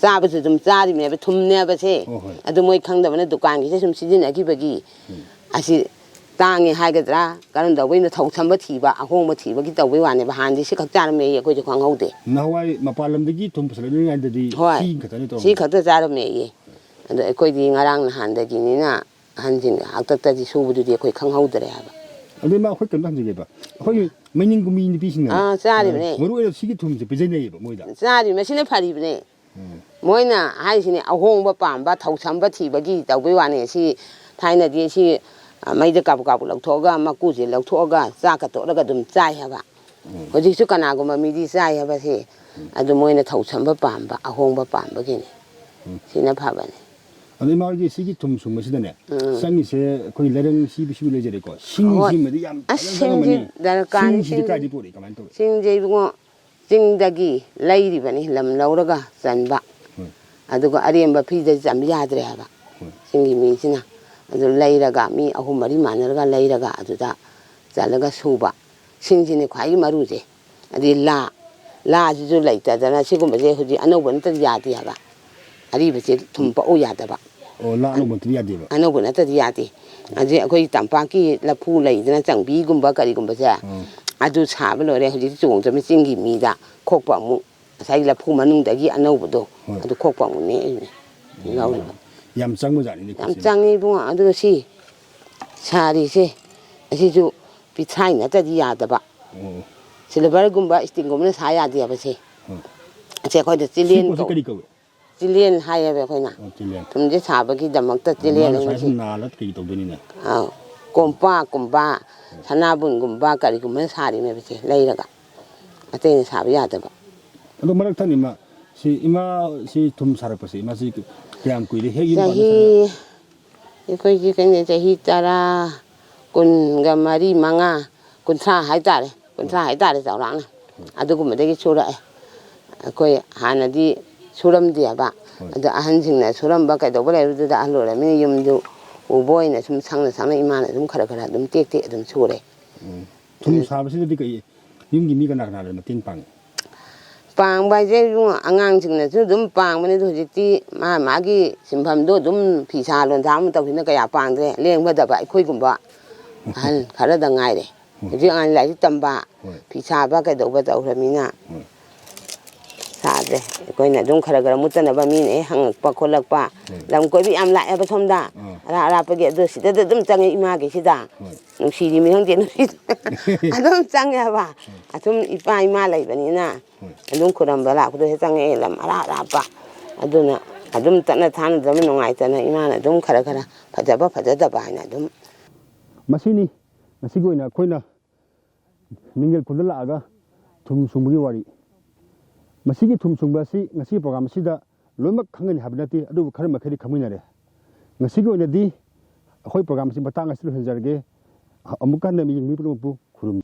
ꯆꯥꯕꯁꯨ ꯑꯗꯨꯝ ꯆꯥꯔꯤꯕꯅꯦꯕ, ꯊꯨꯝꯅꯦꯕꯁꯦ꯫ ꯍꯣꯏ, ꯍꯣꯏ꯫ ꯑꯗꯨ ꯃꯣꯏ ꯈꯪꯗꯕꯅ ꯗꯨꯀꯥꯟꯒꯤꯁꯦ ꯁꯨꯝ ꯁꯤꯖꯤꯟꯅꯈꯤꯕꯒꯤ ꯑꯁꯤ ꯇꯥꯡꯉꯦ ꯍꯥꯏꯒꯗ꯭ꯔꯥ, ꯀꯔꯝ ꯇꯧꯕꯩꯅꯣ, ꯊꯧꯁꯝꯕ ꯊꯤꯕ, ꯑꯍꯣꯡꯕ ꯊꯤꯕꯒꯤ ꯇꯧꯕꯩ ꯋꯥꯅꯦꯕ꯫ ꯍꯥꯟꯅꯗꯤ ꯁꯤ ꯈꯛ ꯆꯥꯔꯝꯃꯦꯌꯦ, ꯑꯩꯈꯣꯏꯁꯨ ꯈꯪꯍꯧꯗꯦ꯫ ꯅꯍꯥꯟꯋꯥꯏ ꯃꯄꯥꯟ ꯂꯝꯗꯒꯤ ꯊꯨꯝ ꯄꯨꯁꯜꯂꯛꯂꯤꯉꯩꯗꯗꯤ ꯍꯣꯏ꯫ ꯁꯤ ꯈꯛꯇꯅꯤ ꯇꯧꯔꯝꯃꯤ꯫ ꯁꯤ ꯈꯛꯇ ꯆꯥꯔꯝꯃꯦꯌꯦ꯫ ꯑꯗꯣ ꯑꯩꯈꯣꯏꯗꯤ ꯉꯔꯥꯡ ꯅꯍꯥꯟꯗꯒꯤꯅꯤꯅ ꯑꯍꯟꯁꯤꯡ ꯍꯥꯛꯇꯛꯇꯗꯤ ꯁꯨꯕꯗꯨꯗꯤ ꯑꯩꯈꯣꯏ ꯈꯪꯍꯧꯗ꯭ꯔꯦ ꯍꯥꯏꯕ꯫ ꯑꯗꯨ ꯏꯃꯥ, ꯑꯩꯈꯣꯏ ꯀꯩꯅꯣ ꯍꯪꯖꯒꯦꯕ, ꯑꯩꯈꯣꯏꯒꯤ ꯃꯩꯅꯤꯡ ꯀꯨꯝꯕꯤ ꯅꯨꯄꯤꯁꯤꯡꯅꯅꯦ, ꯑꯥ, ꯆꯥꯔꯤꯕꯅꯦ꯫ ꯃꯔꯨ ꯑꯣꯏꯅ ꯁꯤꯒꯤ ꯊꯨꯝꯁꯦ ꯄꯤꯖꯅꯩꯌꯦꯕ ꯃꯣꯏꯗ꯫ ꯆꯥꯔꯤ, ꯃꯁꯤꯅ ꯐꯔꯤꯕꯅꯦ꯫ ꯃꯣꯏꯅ ꯍꯥꯏꯁꯤꯅꯦ, ꯑꯍꯣꯡꯕ ꯄꯥꯝꯕ, ꯊꯧꯁꯝꯕ ꯊꯤꯕꯒꯤ ꯇꯧꯕꯩ ꯋꯥꯅꯦ꯫ ꯁꯤ ꯊꯥꯏꯅꯗꯤ ꯁꯤ, ꯑ, ꯃꯩꯗ ꯀꯥꯕꯨ ꯀꯥꯕꯨ ꯂꯧꯊꯣꯛꯑꯒ, ꯃꯀꯨꯁꯦ ꯂꯧꯊꯣꯛꯑꯒ ꯆꯥꯛꯀ ꯇꯣꯠꯂꯒ ꯑꯗꯨꯝ ꯆꯥꯏ ꯍꯥꯏꯕ꯫ ꯍꯧꯖꯤꯛꯁꯨ ꯀꯅꯥꯒꯨꯝꯕ ꯃꯤꯗꯤ ꯆꯥꯏ ꯍꯥꯏꯕꯁꯦ꯫ ꯑꯗꯨ ꯃꯣꯏꯅ ꯊꯧꯁꯝꯕ ꯄꯥꯝꯕ, ꯑꯍꯣꯡꯕ ꯄꯥꯝꯕꯒꯤꯅꯤ꯫ ꯁꯤꯅ ꯐꯕꯅꯦ꯫ ꯑꯗꯣ ꯏꯃꯥ ꯍꯣꯏꯒꯤ ꯁꯤꯒꯤ ꯊꯨꯝ ꯁꯨꯝꯕꯁꯤꯗꯅꯦ, ꯎꯝ꯫ ꯆꯪꯉꯤꯁꯦ ꯑꯩꯈꯣꯏ ꯂꯩꯔꯪ ꯁꯤꯕꯨ ꯁꯤꯕꯨ ꯂꯩꯖꯔꯦꯀꯣ꯫ ꯍꯣꯏ꯫ ꯁꯤꯡꯁꯤꯃꯗꯤ ꯌꯥꯝ ꯑꯁ, ꯐꯖꯅ ꯆꯪꯉꯝꯃꯅꯤ꯫ ꯁꯤꯡꯁꯤ ꯗꯔꯀꯥꯔꯅꯤ, ꯁꯤꯡꯁꯤꯗꯤ ꯁꯤꯡꯁꯤ꯫ ꯀꯥꯏꯗꯩ ꯄꯨꯔꯛꯏ, ꯀꯃꯥꯏꯅ ꯇꯧꯏ? ꯁꯤꯡꯁꯦ ꯏꯕꯨꯡꯉꯣ, ꯆꯤꯡꯗꯒꯤ ꯂꯩꯔꯤꯕꯅꯤ, ꯂꯝ ꯂꯧꯔꯒ ꯆꯟꯕ꯫ ꯍꯣꯏ꯫ ꯑꯗꯨꯒ ꯑꯔꯦꯝꯕ ꯐ꯭ꯔꯤꯗ ꯆꯟꯕ ꯌꯥꯗ꯭ꯔꯦ ꯍꯥꯏꯕ꯫ ꯍꯣꯏ꯫ ꯆꯤꯡꯒꯤ ꯃꯤꯁꯤꯅ ꯑꯗꯨ ꯂꯩꯔꯒ ꯃꯤ ꯑꯍꯨꯝ ꯃꯔꯤ ꯃꯥꯟꯅꯔꯒ ꯂꯩꯔꯒ ꯑꯗꯨꯗ ꯆꯠꯂꯒ ꯁꯨꯕ꯫ ꯁꯤꯡꯁꯤꯅꯤ ꯈ꯭ꯋꯥꯏꯒꯤ ꯃꯔꯨꯁꯦ꯫ ꯑꯗꯩ ꯂꯥ, ꯂꯥꯁꯤꯁꯨ ꯂꯩꯇꯗꯅ ꯁꯤꯒꯨꯝꯕꯁꯦ ꯍꯧꯖꯤꯛ ꯑꯅꯧꯕ ꯅꯠꯇꯗꯤ ꯌꯥꯗꯦ ꯍꯥꯏꯕ꯫ ꯑꯔꯤꯕꯁꯦ ꯊꯨꯝ ꯄꯛꯎ ꯌꯥꯗꯕ꯫ ꯑꯣ, ꯂꯥ ꯑꯅꯧꯕ ꯅꯠꯇꯗꯤ ꯌꯥꯗꯦꯕ꯫ ꯑꯅꯧꯕ ꯅꯠꯇꯗꯤ ꯌꯥꯗꯦ꯫ ꯍꯧꯖꯤꯛ ꯑꯩꯈꯣꯏ ꯇꯝꯄꯥꯛꯀꯤ ꯂꯐꯨ ꯂꯩꯗꯅ, ꯆꯪꯕꯤꯒꯨꯝꯕ ꯀꯔꯤꯒꯨꯝꯕꯁꯦ, ꯎꯝ꯫ ꯑꯗꯨ ꯁꯥꯕ ꯂꯣꯏꯔꯦ꯫ ꯍꯧꯖꯤꯛꯇꯤ ꯆꯣꯡꯗ꯭ꯔꯃꯤ ꯆꯤꯡꯒꯤ ꯃꯤꯗ ꯈꯣꯛꯄ ꯑꯃꯨꯛ, ꯉꯁꯥꯏꯒꯤ ꯂꯐꯨ ꯃꯅꯨꯡꯗꯒꯤ ꯑꯅꯧꯕꯗꯣ, ꯍꯣꯏ꯫ ꯑꯗꯨ ꯈꯣꯛꯄ ꯑꯃꯨꯛ ꯅꯦꯛꯏꯅꯦ꯫ ꯌꯥꯎꯔꯤꯕ꯫ ꯌꯥꯝ ꯆꯪꯕꯖꯥꯠꯅꯤꯅꯦ, ꯌꯥꯝ ꯈꯨꯠꯁꯦ꯫ ꯆꯪꯉꯤ ꯏꯕꯨꯡꯉꯣ꯫ ꯑꯗꯨꯒ ꯁꯤ ꯁꯥꯔꯤꯁꯦ, ꯑꯁꯤꯁꯨ ꯄꯤꯊ꯭ꯔꯥꯏ ꯅꯠꯇ꯭ꯔꯗꯤ ꯌꯥꯗꯕ꯫ ꯑꯣ꯫ ꯁꯤꯜꯚꯔꯒꯨꯝꯕ, ꯏꯁꯇꯤꯜꯒꯨꯝꯕꯅ ꯁꯥ ꯌꯥꯗꯦꯕ ꯁꯦ꯫ ꯍꯣꯏ꯫ ꯑꯁꯦ ꯑꯩꯈꯣꯏꯗ ꯁꯤ ꯆꯤꯂꯦꯟ ꯄꯣꯠꯁꯦ ꯀꯧ-, ꯀꯔꯤ ꯀꯧꯏ? ꯆꯤꯂꯦꯟ ꯍꯥꯏꯌꯦꯕ ꯑꯩꯈꯣꯏꯅ꯫ ꯑꯣ, ꯆꯤꯂꯦꯟ꯫ ꯊꯨꯝꯁꯦ ꯁꯥꯕꯒꯤ ꯗꯃꯛꯇ ꯑꯗꯣ ꯆꯤꯂꯦꯟ ꯃꯥꯅ ꯍꯥꯏꯅ ꯁꯨꯃꯥꯏꯅ ꯁꯤ꯫ ꯁꯨꯝ ꯅꯥꯜꯂ ꯀꯩ ꯇꯧꯗꯣꯏꯅꯤꯅꯦ? ꯑꯥꯎ꯫ ꯀꯣꯝꯄꯥꯛꯀꯨꯝꯕ, ꯁꯅꯥꯕꯨꯟꯒꯨꯝꯕ, ꯀꯔꯤꯒꯨꯝꯕꯅ ꯁꯥꯔꯤꯅꯦꯕ ꯁꯦ, ꯂꯩꯔꯒ꯫ ꯑꯇꯩꯅ ꯁꯥꯕ ꯌꯥꯗꯕ꯫ ꯑꯗꯣ ꯃꯔꯛ ꯊꯠꯅ ꯏꯃꯥ, ꯁꯤ ꯏꯃꯥ, ꯁꯤ ꯊꯨꯝ ꯁꯥꯔꯛꯄꯁꯦ, ꯏꯃꯥ, ꯁꯤ ꯀꯌꯥꯝ ꯀꯨꯏꯔꯦ? ꯍꯦꯛ ꯌꯨꯝ ꯄꯥꯟꯕ ꯆꯍꯤ, ꯁꯥꯔꯛꯄ? ꯑꯩꯈꯣꯏꯒꯤ ꯀꯩꯅꯣ, ꯆꯍꯤ ꯇꯔꯥ, ꯀꯨꯟꯒ ꯃꯔꯤ, ꯃꯉꯥ, ꯀꯨꯟꯊ꯭ꯔꯥ ꯍꯥꯏꯇꯥꯔꯦ, ꯀꯨꯟꯊ꯭ꯔꯥ ꯍꯥꯏꯇꯥꯔꯦ ꯆꯥꯎꯔꯥꯛꯅ꯫ ꯑꯗꯨꯒꯨꯝꯕꯗꯒꯤ ꯁꯨꯔꯛꯑꯦ꯫ ꯑꯩꯈꯣꯏ ꯍꯥꯟꯅꯗꯤ ꯁꯨꯔꯝꯗꯦꯕ꯫ ꯍꯣꯏ꯫ ꯑꯗꯣ ꯑꯍꯟꯁꯤꯡꯅ ꯁꯨꯔꯝꯕ ꯀꯩꯗꯧꯕ ꯂꯩꯕꯗꯨꯗ ꯑꯍꯜ ꯑꯣꯏꯔꯕꯅꯤꯅ ꯌꯨꯝꯗꯨ ꯎꯕ ꯑꯣꯏꯅ ꯁꯨꯝ ꯁꯪꯅ ꯁꯪꯅ ꯏꯃꯥꯅ ꯑꯗꯨꯝ ꯈꯔ ꯈꯔ ꯑꯗꯨꯝ ꯇꯦꯛ ꯇꯦꯛ ꯑꯗꯨꯝ ꯁꯨꯔꯦ꯫ ꯎꯝ꯫ ꯊꯨꯝ ꯁꯥꯕꯁꯤꯗꯗꯤ ꯀꯩ, ꯌꯨꯝꯒꯤ ꯃꯤ ꯀꯅꯥ ꯀꯅꯥꯅ ꯃꯇꯦꯡ ꯄꯥꯡꯉꯤ? ꯄꯥꯡꯕ ꯍꯥꯏꯁꯦ ꯏꯕꯨꯡꯉꯣ, ꯑꯉꯥꯡꯁꯤꯡꯅꯁꯨ ꯑꯗꯨꯝ ꯄꯥꯡꯕꯅꯤ꯫ ꯑꯗꯨ ꯍꯧꯖꯤꯛꯇꯤ ꯃꯥ ꯃꯥꯒꯤ ꯁꯤꯟꯐꯝꯗꯣ ꯑꯗꯨꯝ ꯐꯤ ꯁꯥ ꯂꯣꯟꯁꯥ ꯑꯃ ꯇꯧꯈꯤꯕꯅ ꯀꯌꯥ ꯄꯥꯡꯗ꯭ꯔꯦ꯫ ꯂꯦꯡꯕꯗꯕ ꯑꯩꯈꯣꯏꯒꯨꯝꯕ ꯑꯍꯜ ꯈꯔꯗ ꯉꯥꯏꯔꯦ꯫ ꯍꯣꯏ꯫ ꯍꯧꯖꯤꯛ ꯑꯉꯥꯡ ꯂꯥꯏꯔꯤꯛ ꯇꯝꯕ, ꯍꯣꯏ꯫ ꯐꯤ ꯁꯥꯕ ꯀꯩꯗꯧꯕ ꯇꯧꯈ꯭ꯔꯃꯤꯅ ꯍꯣꯏ꯫ ꯁꯥꯗ꯭ꯔꯦ꯫ ꯑꯩꯈꯣꯏꯅ ꯑꯗꯨꯝ ꯈꯔ ꯈꯔ ꯃꯨꯠꯇꯅꯕ ꯃꯤꯅ ꯍꯦꯛ ꯍꯪꯉꯛꯄ ꯈꯣꯠꯂꯛꯄ, ꯍꯣꯏ꯫ ꯂꯝ ꯀꯣꯏꯕ ꯌꯥꯝ ꯂꯥꯛꯑꯦꯕ ꯁꯣꯝꯗ, ꯑꯥ꯫ ꯑꯔꯥꯞ ꯑꯔꯥꯞꯄꯒꯤ, ꯑꯗꯨ ꯁꯤꯗꯗꯤ ꯑꯗꯨꯝ ꯆꯪꯉꯦ ꯏꯃꯥꯒꯤꯁꯤꯗ꯫ ꯍꯣꯏ꯫ ꯅꯨꯡꯁꯤꯔꯤꯃꯤ ꯈꯪꯗꯦ, ꯅꯨꯡꯁꯤ-, ꯑꯗꯨꯝ ꯆꯪꯉꯦꯕ꯫ ꯍꯣꯏ꯫ ꯑꯁꯨꯝ ꯏꯄꯥ ꯏꯃꯥ ꯂꯩꯕꯅꯤꯅ ꯍꯣꯏ꯫ ꯑꯗꯨꯝ ꯈꯨꯔꯝꯕ ꯂꯥꯛꯄꯗꯁꯨ ꯆꯪꯉꯛꯑꯦ, ꯂꯝ ꯑꯔꯥꯞ ꯑꯔꯥꯞꯄ꯫ ꯑꯗꯨꯅ ꯑꯗꯨꯝ ꯇꯠꯅ ꯊꯥꯅꯗꯕ ꯅꯨꯡꯉꯥꯏꯇꯅ ꯏꯃꯥꯅ ꯑꯗꯨꯝ ꯈꯔ ꯈꯔ ꯐꯖꯕ ꯐꯖꯗꯕ ꯍꯥꯏꯅ ꯑꯗꯨꯝ꯫ ꯃꯁꯤꯅꯤ ꯉꯁꯤꯒꯤ ꯑꯣꯏꯅ ꯑꯩꯈꯣꯏꯅ ꯃꯤꯡꯖꯦꯜ ꯈꯨꯜꯗ ꯂꯥꯛꯑꯒ ꯊꯨꯝ ꯁꯨꯡꯕꯒꯤ ꯋꯥꯔꯤ꯫ ꯃꯁꯤꯒꯤ ꯊꯨꯝ ꯁꯨꯡꯕ ꯑꯁꯤ ꯉꯁꯤꯒꯤ program ꯑꯁꯤꯗ ꯂꯣꯏꯅꯃꯛ ꯈꯪꯒꯅꯤ ꯍꯥꯏꯕ ꯅꯠꯇꯦ, ꯑꯗꯨꯕꯨ ꯈꯔ ꯃꯈꯩꯗꯤ ꯈꯪꯃꯤꯟꯅꯔꯦ꯫ ꯉꯁꯤꯒꯤ ꯑꯣꯏꯅꯗꯤ ꯑꯩꯈꯣꯏ program ꯑꯁꯤ ꯃꯇꯥꯡ ꯑꯁꯤꯗ ꯂꯣꯏꯁꯤꯟꯖꯔꯒꯦ꯫ ꯑꯃꯨꯛꯀ ꯍꯟꯅ ꯃꯤ ꯌꯦꯡꯕꯤ ꯄꯨꯝꯅꯃꯛꯄꯨ ꯈꯨꯔꯨꯝ